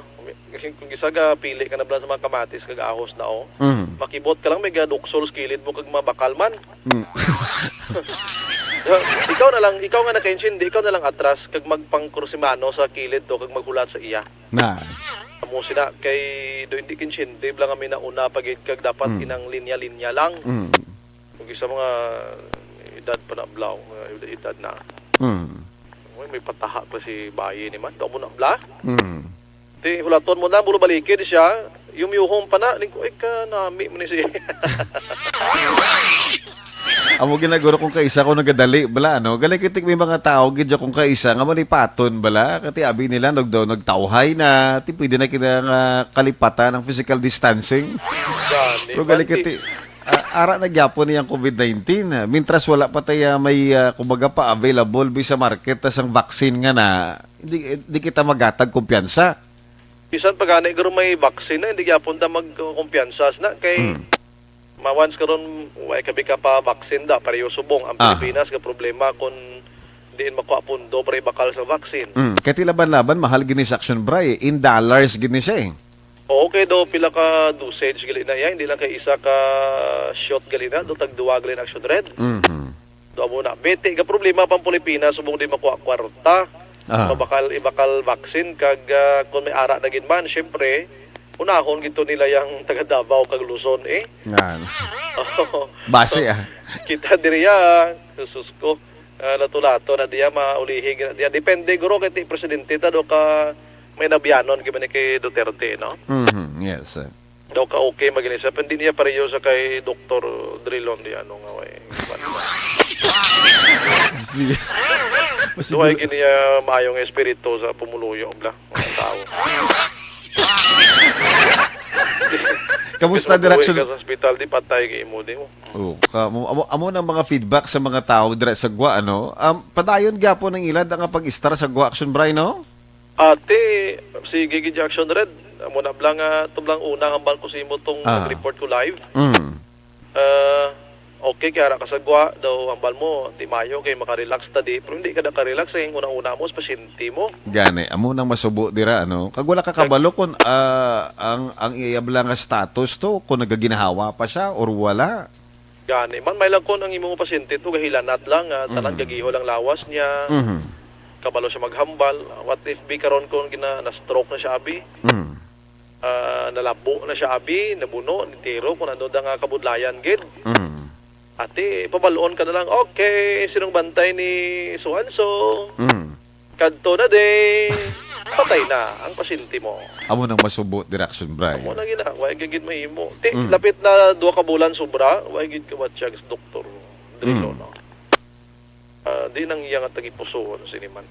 kung isa ga pili ka na bala sa mga kamatis kag ahos na, oh. Mm. Makibot ka lang, may gaduksol sa kilid mo kag mabakal man. Mm. Ikaw na lang, ikaw nga nakaintindi, ikaw na lang atras kag magpangkrusimano sa kilid to kag maghulat sa iya. Na. Amo sina kay do hindi kinsindi bala nga minauna pa gid kag dapat Mm. kinang linya-linya lang. Mm. Kung isa mga edad pa na blaw, nga edad na. Mm. Uy, may pataha pa si bayi ni man. Daw mo na bla? Mm. Ti, hulaton mo na, bulo balikid siya. Yumyuhom pa na, ning ko, "Ay, ka nami mo ni si." Amo ginaguro kung kaisa ko nagadali, bala, no? Gali kitik may mga tao gid kung kaisa nga malipaton, bala. Kati abi nila, nag, daw, nagtawhay na, ti pwede na kita nga kalipatan ang physical distancing. Gani, Pero gali pati kiti, a-, ara na gyapon niyang covid nineteen. Mintras wala pa tayo may, ah, kumbaga pa available bi sa market tas ang vaccine nga na, hindi, hindi kita magatag kumpiyansa. Bisan pa gani guro may vaccine na, hindi gyapon ta magkumpiyansa na kay Mm. ma-, once karon, way kabi ka pa vaccine da, pareho subong. Ang Aha. Pilipinas nga problema kung diin makuha pundo para ibakal sa vaccine. Mm. Kay ti laban-laban, mahal gini sa Action Bra, eh. In dollars gini siya, eh. Oo, kay daw pila ka dosage gali na iya, hindi lang kay isa ka shot gali na, do tag duwa gali na Action Red. Mhm. Do amo na. Bete, ga problema pang Pilipinas, subong di makuha kwarta. Ah. Mabakal, ibakal vaccine, kag, ah, kung may ara na gid man, syempre, unahon gid to nila yang taga Davao kag Luzon, eh. Nga. Base, ah. Kita diri, ah, sus ko. Ah, lato-lato na diya, maulihig na diya. Depende, guro, kay ti presidente ta do ka may nabyanon, gid man ni kay Duterte, no? Mhm, yes, sir. Daw ka okay, magini siya. Pero hindi niya pareho sa kay Doktor Drilon di ano nga, way. Sige. Mas Duhay siguro gini, ah, maayong espiritu sa pumuluyo, bla, mga tao. Kamusta, Pero Direk? Buhay ka sa ospital, di patay kay imo, di mo. Oh, ka, amo, amo, amo nang mga feedback sa mga tao dira sa gwa, ano? Um, padayon gyapon ang ila nga pag-istar sa gwa, Action Bray, no? Ate, sige gid, Action Red. Amo na bala nga, ito bala ang una nga hambal ko sa imo tong Ah. nag-report ko live. Mm. Ah, okay, kay ara ka sa gwa, daw hambal mo, di mayo, kay makarelax ta di. Pero hindi ka nakarelax, eh. Una-una mo, sa pasyente mo. Gani, amo nang masubo dira, ano? Kag wala ka kabalo kung, ah, ang, ang iya bala nga status to, kung nagaginhawa pa siya or wala. Gani man, may lang kon ang imong pasyente to, gahilanat lang, ah, tanan Mhm. gagiho lang lawas niya. Mhm. Kabalo siya maghambal. What if bi karon kon gina-, na-stroke na siya, abi? Mhm. Ah, nalabo na siya, abi, nabuno, nitiro, kung ano da nga kabudlayan gid. Mhm. Ate, pabalon ka na lang, "Okay, sinong bantay ni so and so?" Mhm. Kadto na di, patay na ang pasyente mo. Amo nang masubo, Direk Action Bray. Amo na gina, wa gid mahimo. Ti, Mm. lapit na duha ka bulan sobra, wa gid ka matyag sa doktor. Drilon, Mm. no? Ah, di nang iya nga tagipusoon sini man.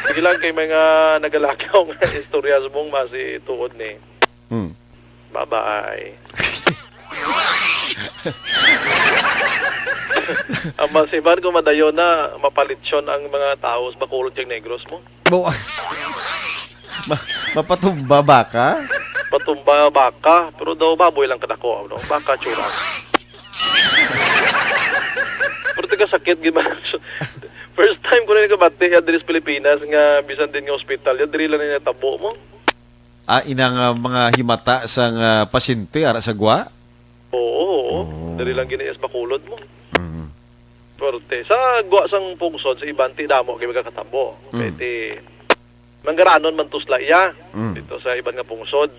Sige lang kay mga nagalakaw nga istorya subong masi tuod ni. Mm. Bye-bye. Ang masiman ko madayon na mapalitson ang mga tao sa Bacolod kag Negros mo. Bo-, ma-, mapatumba baka? Patumba baka, pero daw baboy lang kadako, no? Baka tsura. Pero taga sakit gid man. First time ko na nakabati ya diri sa Pilipinas nga bisan din nga ospital, ya diri lang na tabo mo. Ah, inang, ah, mga himata sang, ah, pasyente ara sa gwa? Oo, oo. Oh. Diri lang gini sa Bacolod mo. Mm. Perti. Sa gwa sang pungsod, sa iban ti damo kay magkakatabo. Mm. Kay ti manggaranon man to sila iya. Mm. Dito sa iban nga pungsod.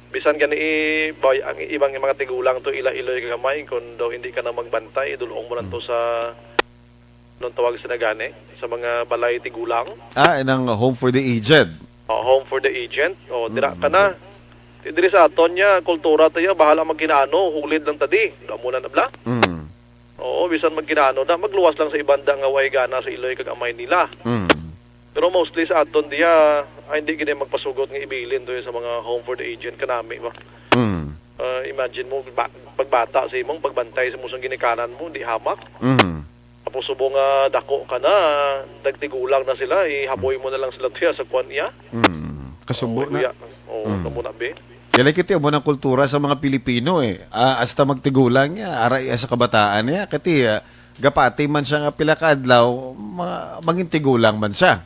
Bisan gani i-, bay-, ang ibang mga tigulang to ila iloy kagamay kung daw hindi ka na magbantay, idulong mo lang to Mm. sa anong tawag sila gani? Sa mga balay tigulang? Ah, inang home for the aged. O, home for the aged. O, dira Mm, ka na. okay. Ti diri sa aton niya, kultura tayo, bahala magkinaano, hulid lang tadi. Amo na na bala. Mm. Oo, bisan magkinaano na, magluwas lang sa ibanda nga way gana sa iloy kag amay nila. Mm. Pero mostly sa aton diya, ay, hindi gini magpasugot nga ibilin to sa mga home for the aged kanami ba? Mm. Ah, imagine mo, ba-, pagbata sa imong, pagbantay sa imong ginikanan mo, di hamak. Mm. Tapos subong nga dako ka na, nagtigulang na sila, ihaboy mo na lang sila tuya sa kwan iya. Mm. Kasubo Oo, na. Kuya. Oo, Mm. Amo na, be. Kaya kita mo ng kultura sa mga Pilipino, eh. Ah, hasta magtigulang niya, aray sa kabataan niya. Kati, ah, gapati man siya nga pila ka adlaw, ma-, maging tigulang man siya.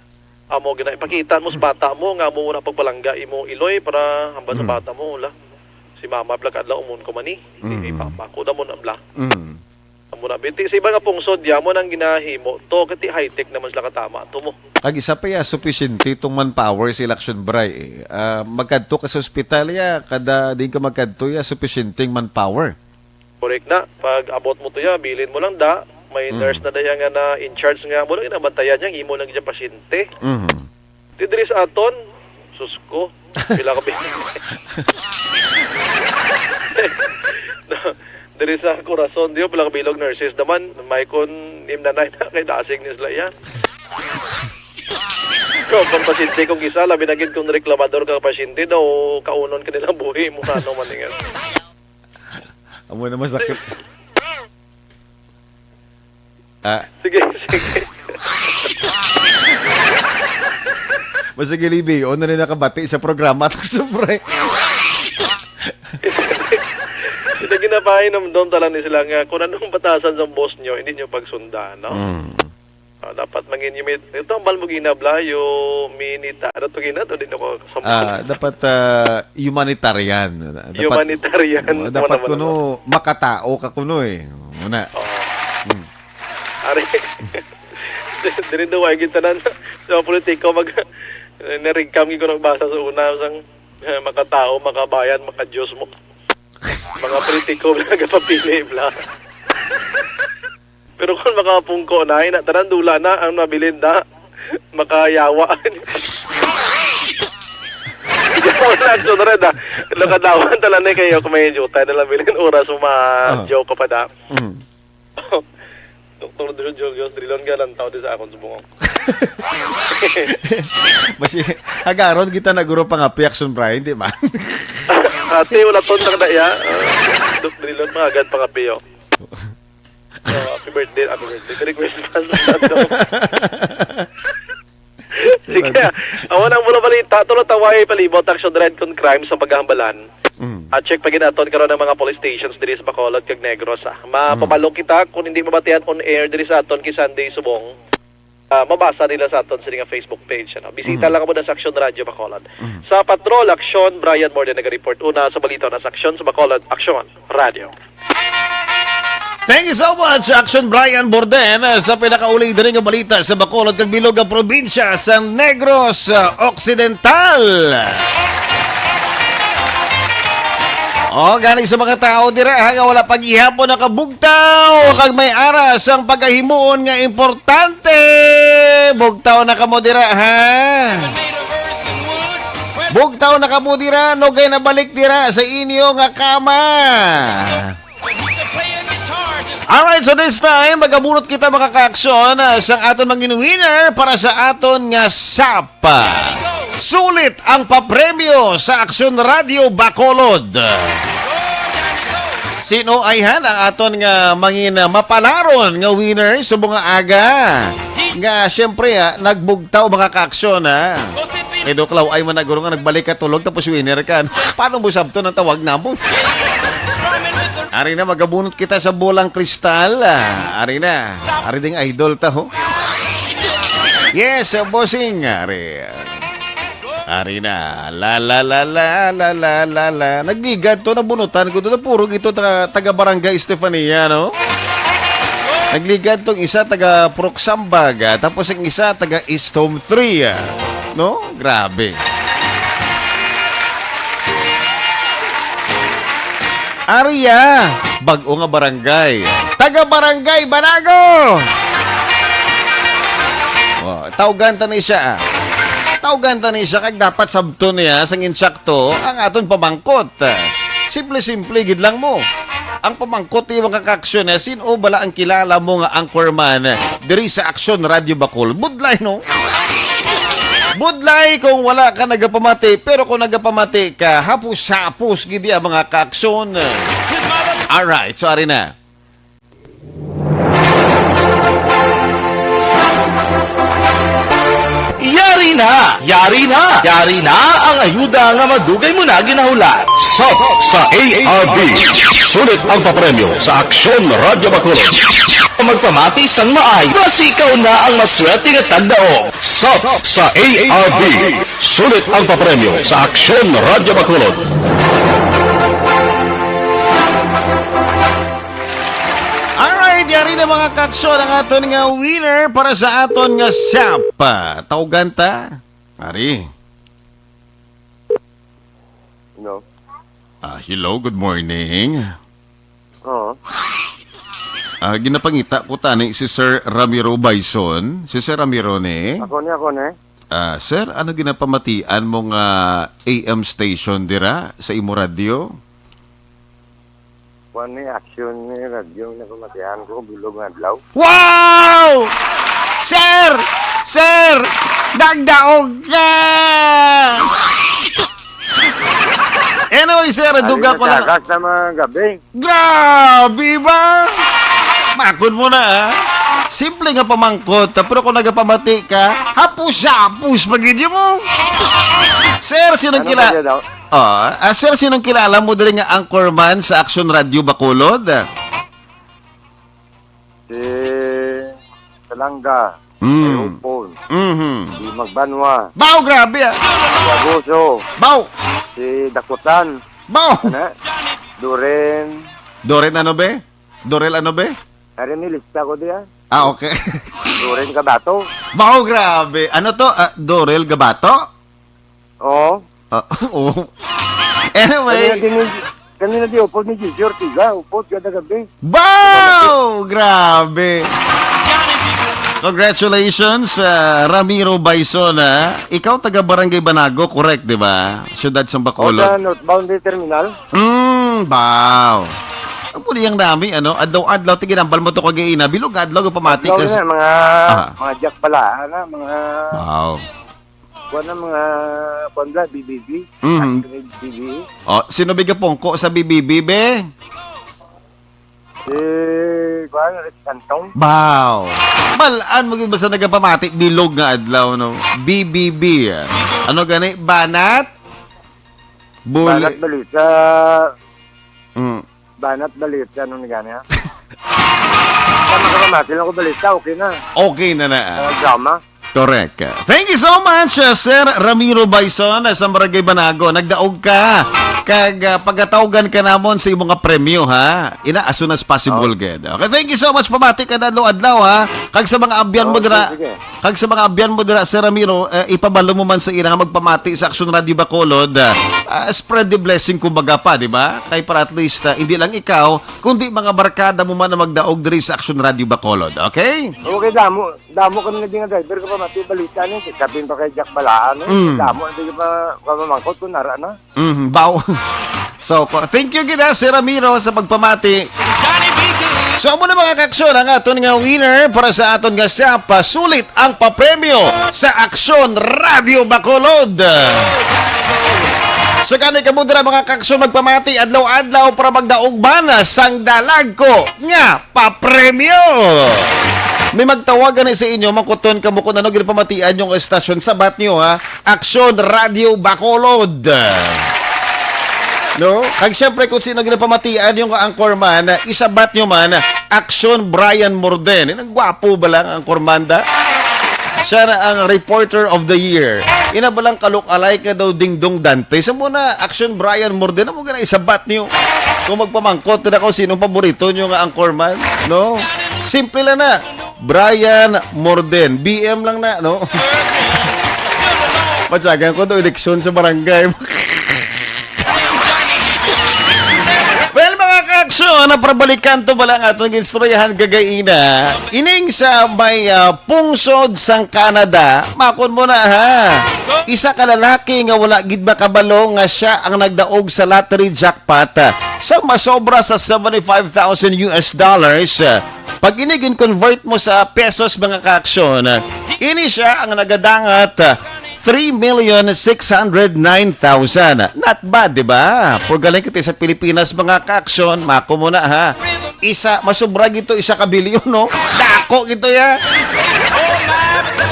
Amo gina, ipakita mo sa bata mo nga amo na pagpalangga imo iloy para hambal sa Mm. bata mo, la. Si mama pila ka adlaw umon ko man ni. Hindi Mm. kay papa ko, damo na bla. Mm. Amo na, binti sa iba nga pungsod, yamo nang ginahimo to, kati high-tech naman sila katama to mo. Kag isa pa ya, supisyente tong manpower sa election bray, eh. Ah, magkadto ka sa ospital ya, kada din ka magkadto ya, supisyenteng manpower. Correct na. Pag abot mo to ya, bilin mo lang da, may Mm. nurse na da ya nga na in charge nga, mo lang inabantayan niya, imo lang dyan pasyente. Mhm. Ti diri sa aton, Sus ko, pila ka bilog. Diri sa Corazon, di ba, pila ka bilog nurses naman. May kon imnanay na kay dasig ni sila iya. So, kung pasyente kung isa, labi na gid kung reklamador ka pasyente daw, kaunon ka nilang buhi mo, ano man nga. Amo na masakit. Ah. Sige, sige. Basta gilibi, o na rin nakabati sa programa, tak sobra. Ito ginapahinumdom talang ni sila nga kung anong batasan sa boss nyo, hindi nyo pagsundan, no? Mm. Ah, dapat mangin yung may, ito ang balmugina, bla, yung minita, ano to gina, to din ako kasama. Ah, dapat, ah, humanitarian. Dapat, Humanitarian, oh, dapat wala kuno, naman. Makatao ka kuno eh. Muna. Oo. Hmm. Ari, diri daw ay gintanan sa mga politiko mag, narigkam gyud ko nagbasa sa una, sang, eh, makatao, makabayan, makadiyos mo. Mga politiko, nagapapili, bla. Pero kung makapungko na, ina, tanan dula na ang mabilin na makayawa. Yawa na, action red, ah. Nakadawan tala na kayo kung may jutay na lang bilin oras mo Ah. ma-joke ka pa da. Mm. Doktor Dr. Julius Drilon, galang tao di sa akon subong. Basi, agaron kita na guro pangapi, action Brian, di ba? Ate, wala ton na kada iya. Ah, Doc Drilon, mga agad pangapi, oh. Oh, happy birthday, happy birthday. Merry Christmas. Sige, awan ang mula balita. Tulo taway palibot, action red kung crime sa paghahambalan. Mm. At check pa ginaton karon ang mga police stations diri sa Bacolod kag Negros, ah. Mapabalo Mm. kita kung hindi mabatian on air diri sa aton kay Sunday subong. Ah, mabasa nila sa aton sini nga Facebook page, ano. Bisita Mm. lang mo na sa Action Radio Bacolod. Mm. Sa Patrol Action, Brian Morden naga-report. Una sa balita na sa Action sa Bacolod, Action Radio. Thank you so much, Action Brian Borden, eh, sa pinakauli diri nga balita sa Bacolod kag bilog nga probinsya sa Negros, ah, Occidental. O, galing sa mga tao dira, ha, nga wala pa gihapon nakabugtaw, kag may ara sang pagahimuon nga importante. Bugtaw na kamo dira, ha? Bugtaw na kamo dira, no kay nabalik dira sa inyo nga kama. Alright, so this time, magabunot kita, mga ka-aksyon, ah, sang aton mangin winner para sa aton nga sap. Sulit ang papremyo sa Aksyon Radio Bacolod. Sino ay han ang aton nga mangin, ah, mapalaron nga winner sa mga aga? Nga, siyempre, ah, nagbugtaw, mga ka-aksyon, ha? Kay Doklaw ay managuro nga nagbalik ka tulog tapos winner ka. Paano mo sabton ang tawag namon? Ari na, magabunot kita sa bolang kristal. Ah, ari na. Ari ding idol ta, ho. Yes, bossing. Ari. Ari na. La, la, la, la, la, la, la, la. Nagligad to, nabunutan ko to. Puro gito ta-, taga Barangay Estefania, no? Nagligad tong isa taga Purok Sambag, ah, tapos ang isa taga East Home three, ah. No? Grabe. Aria, bag-o nga barangay. Taga Barangay Banago! Oh, tawgan ta ni siya, ah. Tawgan ta ni siya, kag dapat sabton niya sang insakto ang aton pamangkot. Simple-simple gid lang mo. Ang pamangkot ni mga ka-aksyon, eh, sin-o bala ang kilala mo nga anchorman diri sa Aksyon Radio Bacol? Budlay, no? Budlay kung wala ka nagapamati, pero kung nagapamati ka, hapos-hapos gid ang mga ka-aksyon. Alright, so ari na. Yari na! Yari na! Yari na ang ayuda nga madugay mo na ginahulat. Sap sa A R B. Sulit ang papremyo sa Aksyon Radyo Bacolod. Magpamati sang maay, basi ikaw na ang maswerte nga tagdaog. Sap sa A R B. Sulit ang papremyo sa Aksyon Radyo Bacolod. Alright, yari na, mga ka-aksyon, ang aton nga winner para sa aton nga sap. Tawgan ta. Ari. Hello. Ah, hello, good morning. Oo. Ah, ginapangita ko tani si Sir Ramiro Bison. Si Sir Ramiro ni? Ako ni, ako ni. Ah, sir, ano ginapamatian mo nga A M station dira sa imo radyo? Kuwan ni action ni radyo na pamatian ko, bilog nga adlaw. Wow! Sir! Sir! Nagdaog ka! Anyway, sir, duga ko lang. Tagas na mga gabi. Grabe ba? Makon mo na, ah. Simple nga pamangkot, ah, pero kung nagapamati ka, hapos-hapos pa gid mo. Sir, sinong Ano kila-, ba yun, daw? Ah, ah, sir, sinong kilala mo diri nga anchorman sa Action Radio Bacolod? Si Salanga, Mm. si Upon, Mhm. si Magbanwa, Baw, grabe, ah. si Agoso, Baw! si Dakutan, Baw! Ano? Duren. Dorel ano, be? Dorel ano, be? Ari, may lista ko diya. Ah, okay. Duren Kabato. Baw, grabe. Ano to? Ah, Dorel Gabato? Oo. Ah, oo. Anyway. Kami na din, kami na di upod ni Gigi Ortiga. Upod kada gabi. Baw! Grabe. Congratulations, ah, Ramiro Baison, ah. Ikaw taga Barangay Banago, correct, di ba? Siyudad sa O, Bacolod. Sa northbound di terminal. Mm, baw. Ang muli ang nami, ano? Adlaw-adlaw, tiginambal mo to kagaina. Bilog adlaw, pamati Adlaw ka s-, na, mga, Ah. mga Jack Balaan, ah, mga Baw. Kuwan ang mga, kuwan ba, B B B? Mhm. Active B B B? Oh, sino biga pungko sa B B B, be? Si, kuwan, Rick Santong. Baw. Malan mo gid basta nagapamati, bilog nga adlaw, no? B B B. Ano gani? Banat? Buli- Banat balita. Mm. Banat balita, ano ni gani, ha? Tama ka ba, Martin? Ako balita, okay na. Okay na na. Ah, drama. Correct. Thank you so much, uh, Sir Ramiro Baison, uh, sa Barangay Banago. Nagdaog ka. Kag, uh, pagatawgan ka namon sa imong nga premyo, ha? Ina, as soon as possible, Oh. gid. Okay, thank you so much. Pamati ka na adlaw-adlaw, ha? Kag sa mga abyan mo Oh, dira, sige, sige. kag sa mga abyan mo dira, Sir Ramiro, uh, ipabalo mo man sa ila nga magpamati sa Action Radio Bacolod. Uh, uh, spread the blessing, kumbaga pa, di ba? Kay para at least, uh, hindi lang ikaw, kundi mga barkada mo man na magdaog diri sa Action Radio Bacolod. Okay? Okay, damo. Damo kami na din nga driver ko pa, mati, balita ni, kapin pa kay Jack Balaan, eh. Mm. Damo na din pa, pamamangkot ko, nara na. Mhm, baw. So, ko-, thank you gid, ha, Sir Ramiro, sa pagpamati. So, amo na, mga kaksyon, ang aton nga winner para sa aton nga siya pasulit ang papremyo sa Aksyon Radio Bacolod. So, kani kamo dira, mga kaksyon, magpamati adlaw-adlaw para magdaog man sang dalagko nga papremyo. May magtawag gani sa inyo, mangkuton kamo kung ano ginapamatian yung estasyon. Sabat nyo, ha? Aksyon Radio Bacolod. No? Kag syempre, kung sino ginapamatian yung anchorman, isabat nyo man, Aksyon Brian Morden. Eh, nagwapo ba lang ang anchorman da? Siya na ang reporter of the year. Ina ba lang kalook-alike nga daw Dingdong Dante? Sa muna, Aksyon Brian Morden, amo gani isabat nyo. Kung magpamangkot na kung sino paborito nyo nga anchorman, no? Simple lang na. Brian Morden. B M lang na, no? Patsagan ko to, eleksyon sa barangay. Well, mga kaksyon, naprabalikan to ba lang atong ginstoryahan kagaina? Ining sa may, ah, pungsod sang Canada, makon mo na, ha? Isa ka lalaki nga wala gid makabalo nga siya ang nagdaog sa lottery jackpot, ah, sa masobra sa seventy-five thousand U S dollars, ah, Pag ini gin-convert mo sa pesos, mga kaaksyon, ini siya ang nagadangat, three million six hundred nine thousand. Not bad, di ba? Purgaling kita sa Pilipinas, mga kaaksyon, mako mo na, ha. Isa, masubra gito, isa ka bilyon, no? Dako gito, ya.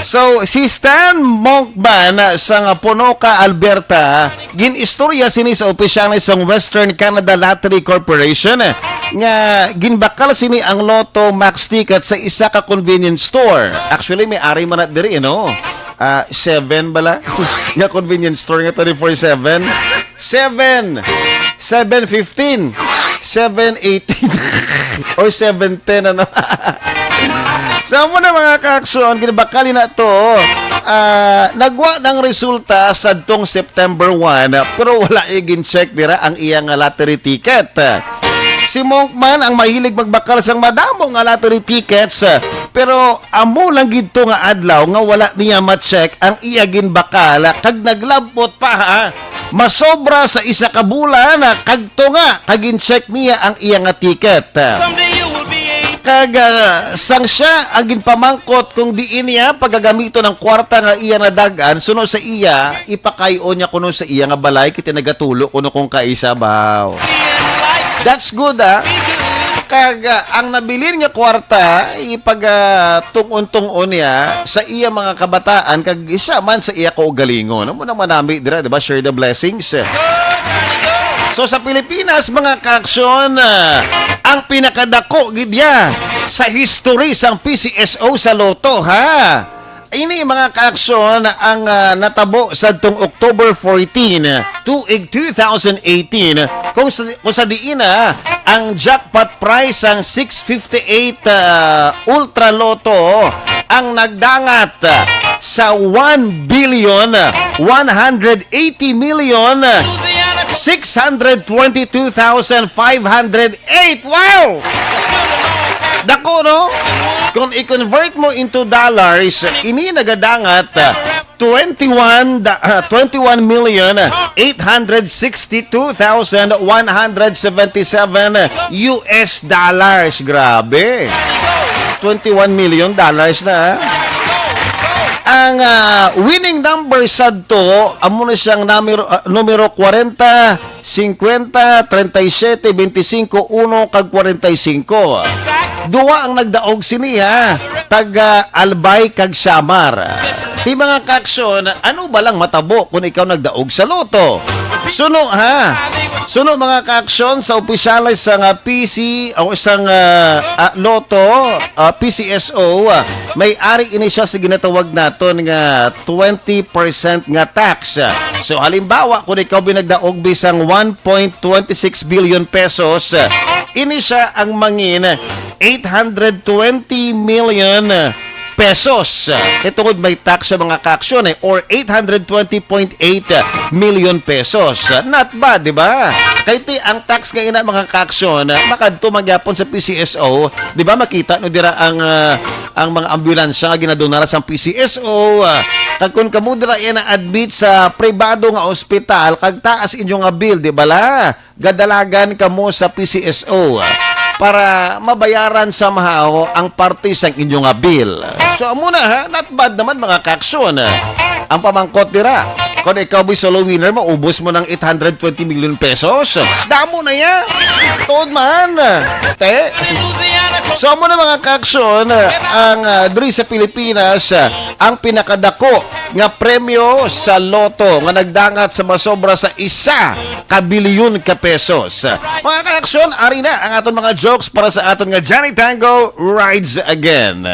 So, si Stan Monkman sa nga Ponoka, Alberta, Gin-istorya sini sa opisyales sang Western Canada Lottery Corporation, eh, nga ginbakal sini ang Lotto Max ticket sa isa ka convenience store. Actually, may ari man na diri, no? Ah, seven bala? Nga convenience store nga twenty-four seven? Seven! Seven fifteen! Seven eighteen! Or seven ten, ano? Sa amo na, mga kaaksyon, ginbakal na to. Ah, nagwa ng resulta sadtong September one, pero wala igin-check dira ang iya nga lottery ticket. Si Monk man ang mahilig magbakal sang madamo nga lottery tickets, Pero amo lang gid to nga adlaw nga wala niya ma-check ang iya ginbakal, kag naglabot pa, ha. Masobra sa isa ka bulan, kag to nga, kag gin-check niya ang iya nga ticket. Kag, ah, sang siya ang ginpamangkot kung diin niya pagagamiton ang kwarta nga iya nadag-an, suno sa iya, ipakayo niya kuno sa iya nga balay, kay nagatulo kuno kung kaisa, baw. That's good, ah. Kag, ah, ang nabilin nga kwarta, ipag, ah, tong-on-tong-on niya sa iya mga kabataan, kag isa man sa iya kaugalingon. Amo nang manami dira, di ba? Share the blessings. So, sa Pilipinas, mga kaaksyon, ah, ang pinakadako gid ya sa history sang P C S O sa Lotto, ha? Ini, mga kaaksyon, ang, ah, natabo sadtong October fourteen, tuig two thousand eighteen, kung sa, kung sa diin na ang jackpot prize sang six fifty-eight, ah, Ultra Lotto ang nagdangat sa one billion one hundred eighty million six hundred twenty-two thousand five hundred eight. Wow! Dako, no? Kung i-convert mo into dollars, ini nagadangat, ah, twenty-one da-, ah, twenty-one million eight hundred sixty-two thousand one hundred seventy-seven U S dollars. Grabe. Twenty-one million dollars na, ah. Ang, ah, winning number sadto, amo na siyang numero, ah, numero kwarenta, cincuenta, treinta y siete, veinticinco, uno, kag kwarenta y cinco. Duha ang nagdaog sini, ha, taga Albay kag Samar. Ti, mga kaaksyon, ano ba lang matabo kung ikaw nagdaog sa Lotto? Suno, ha? Suno, mga kaaksyon, sa opisyales sa nga P C o sa nga, ah, Lotto, ah, P C S O, ah, may ari ini siya sa ginatawag naton nga twenty percent nga tax. So, halimbawa, kung ikaw binagdaog bisang one point twenty six billion pesos, ini siya ang mangin eight hundred twenty million pesos. Kay tungod may tax sa mga kaaksyon, eh, or eight hundred twenty point eight million pesos. Not bad, di ba? Kay ti, ang tax nga ina, mga kaaksyon, makadto man gyapon sa P C S O, di ba? Makita no dira ang, ah, ang mga ambulansya nga ginadonar sang P C S O, ah, kag kun kamo dira iya na-admit sa pribado nga ospital, kag taas inyo nga bill, di bala? Gadalagan kamo sa P C S O, ah, para mabayaran somehow ang parte sang inyo nga bill. So, amo na, ha, not bad naman, mga kaaksyon. Ang pamangkot dira, kung ikaw, boy, solo winner, maubos mo ng eight hundred twenty million pesos. Damo na ya. Tuod man. Te. So, amo na, mga kaaksyon, ang, ah, diri sa Pilipinas, ah, ang pinakadako nga premyo sa Lotto nga nagdangat sa masobra sa isa ka bilyon ka pesos. Mga kaaksyon, ari na ang aton mga jokes para sa aton nga Johnny Tango Rides Again.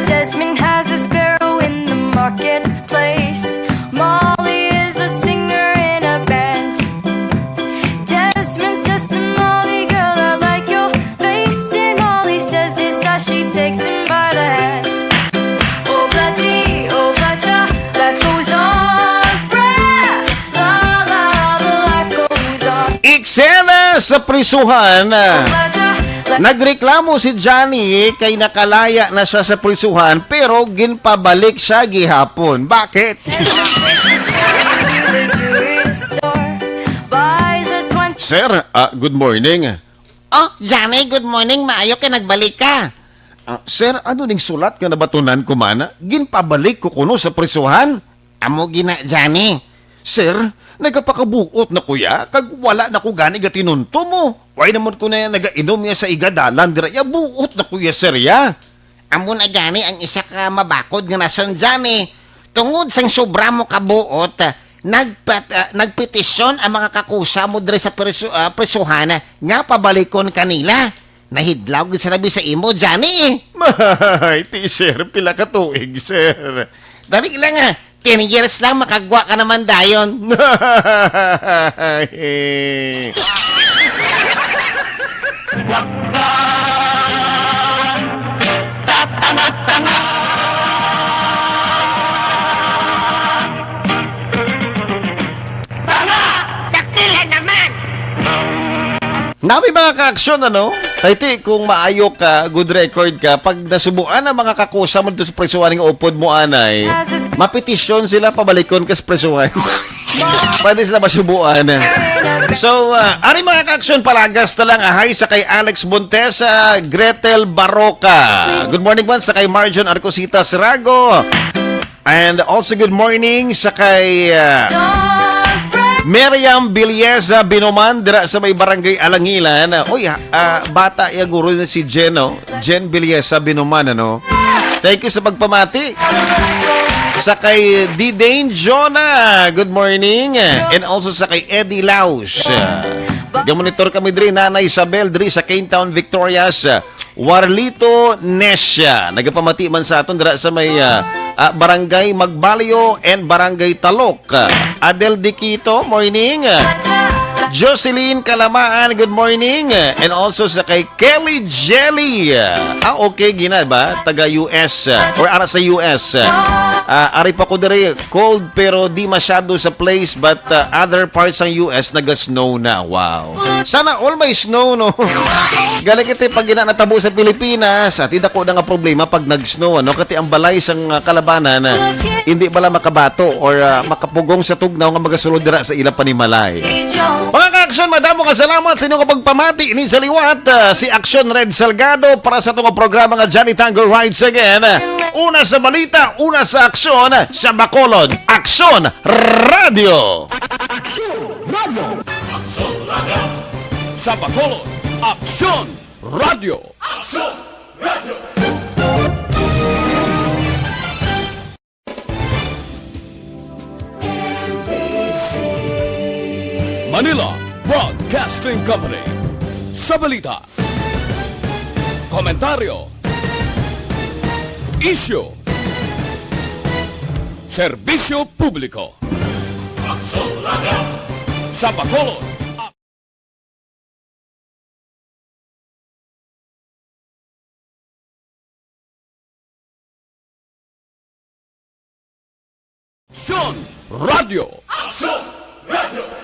Desmond has a sparrow in the marketplace. Molly is a singer in a band. Desmond says to Molly, "Girl, I like your face." And Molly says this as she takes him by the hand. Oh, bloody, oh, bloody, life goes on. Bra, la, la, the life goes on. Eksena sa prisuhan. Oh, bloody, Nagreklamo si Johnny kay nakalaya na siya sa prisuhan, pero ginpabalik siya gihapon. Bakit? Sir, ah, good morning. Oh, Johnny, good morning. Maayo kay nagbalik ka. Ah, sir, ano ning sulat nga nabatunan ko, mana? Ginpabalik ko kuno sa prisuhan? Amo gina, Johnny. Sir, nagapakabuot na ko ya, kag wala na ko gani gatinunto mo. Why naman ko na ya nagainom ya sa igadalan dira ya, buot na ko ya, sir, ya. Amo na gani ang isa ka mabakod nga rason, Johnny. Tungod sang sobra mo kabuot, nagpat-, ah, nagpetisyon ang mga kakusa mo diri sa priso-, ah, prisuhan nga pabalikon kanila. Nahidlaw gid sila bi sa imo, Johnny. Mahay, ti, sir, pila ka tuig, sir? Dali lang, ah. Ten years lang, makagwa ka naman dayon. Tanga! Dakila naman! Nami mga ka-aksyon, ano? Tayti, kung maayo ka, good record ka, pag nasubuan ang mga kakusa mo dito sa prisuhan nga upod mo, anay, mapetisyon sila pabalikon ka sa prisuhan. Pwede sila masubuan. So, ah, ari mga ka-aksyon, palagas na lang, ah, hi sa kay Alex Montesa, Gretel Baroca. Good morning man sa kay Marjon Arcosita Serago. And also good morning sa kay, ah, Miriam Biliesa Binuman dira sa may Barangay Alangilan. Uy, ah, bata ya guro na si Jen, no? Jen Biliesa Binuman, ano? Thank you sa pagpamati. Sa kay D Dane Jonah, good morning. And also sa kay Eddie Laus. Gamonitor kami diri, Nanay Isabel, diri sa Cane Town, Victorias. Warlito Nesia, nagapamati man sa aton dira sa may, ah, ah, Barangay Magbalyo and Barangay Talok. Adel Diquito, morning. Jocelyn Kalamaan, good morning. And also sa kay Kelly Jelly. Ah, okay, gina ba? Taga U S, ah, or ara sa U S. Ah, ari pa ko diri, cold pero di masyado sa place, but, uh, other parts ng U S naga-snow na. Wow. Sana all may snow, no? Gani kita pag ina natabo sa Pilipinas, at dako na nga problema pag nag-snow, ano? Kati ang balay sang, uh, kalabanan, uh, hindi bala makabato or, uh, makapugong sa tugnaw nga magasulod dira sa ila panimalay. Mga ka-aksyon, madamo nga salamat sa inyong pagpamati ni sa liwat, uh, si Aksyon Red Salgado para sa itong programa nga Johnny Tango Rides Again. Una sa balita, una sa aksyon, sa Bacolod, Aksyon Radio. Aksyon Radio. Aksyon Radio. Sa Bacolod, Aksyon Radio. Aksyon Radio. Manila Broadcasting Company. Sa balita, komentaryo, isyu, serbisyo publiko. Sa Bacolod, Aksyon Radio. Aksyon Radio.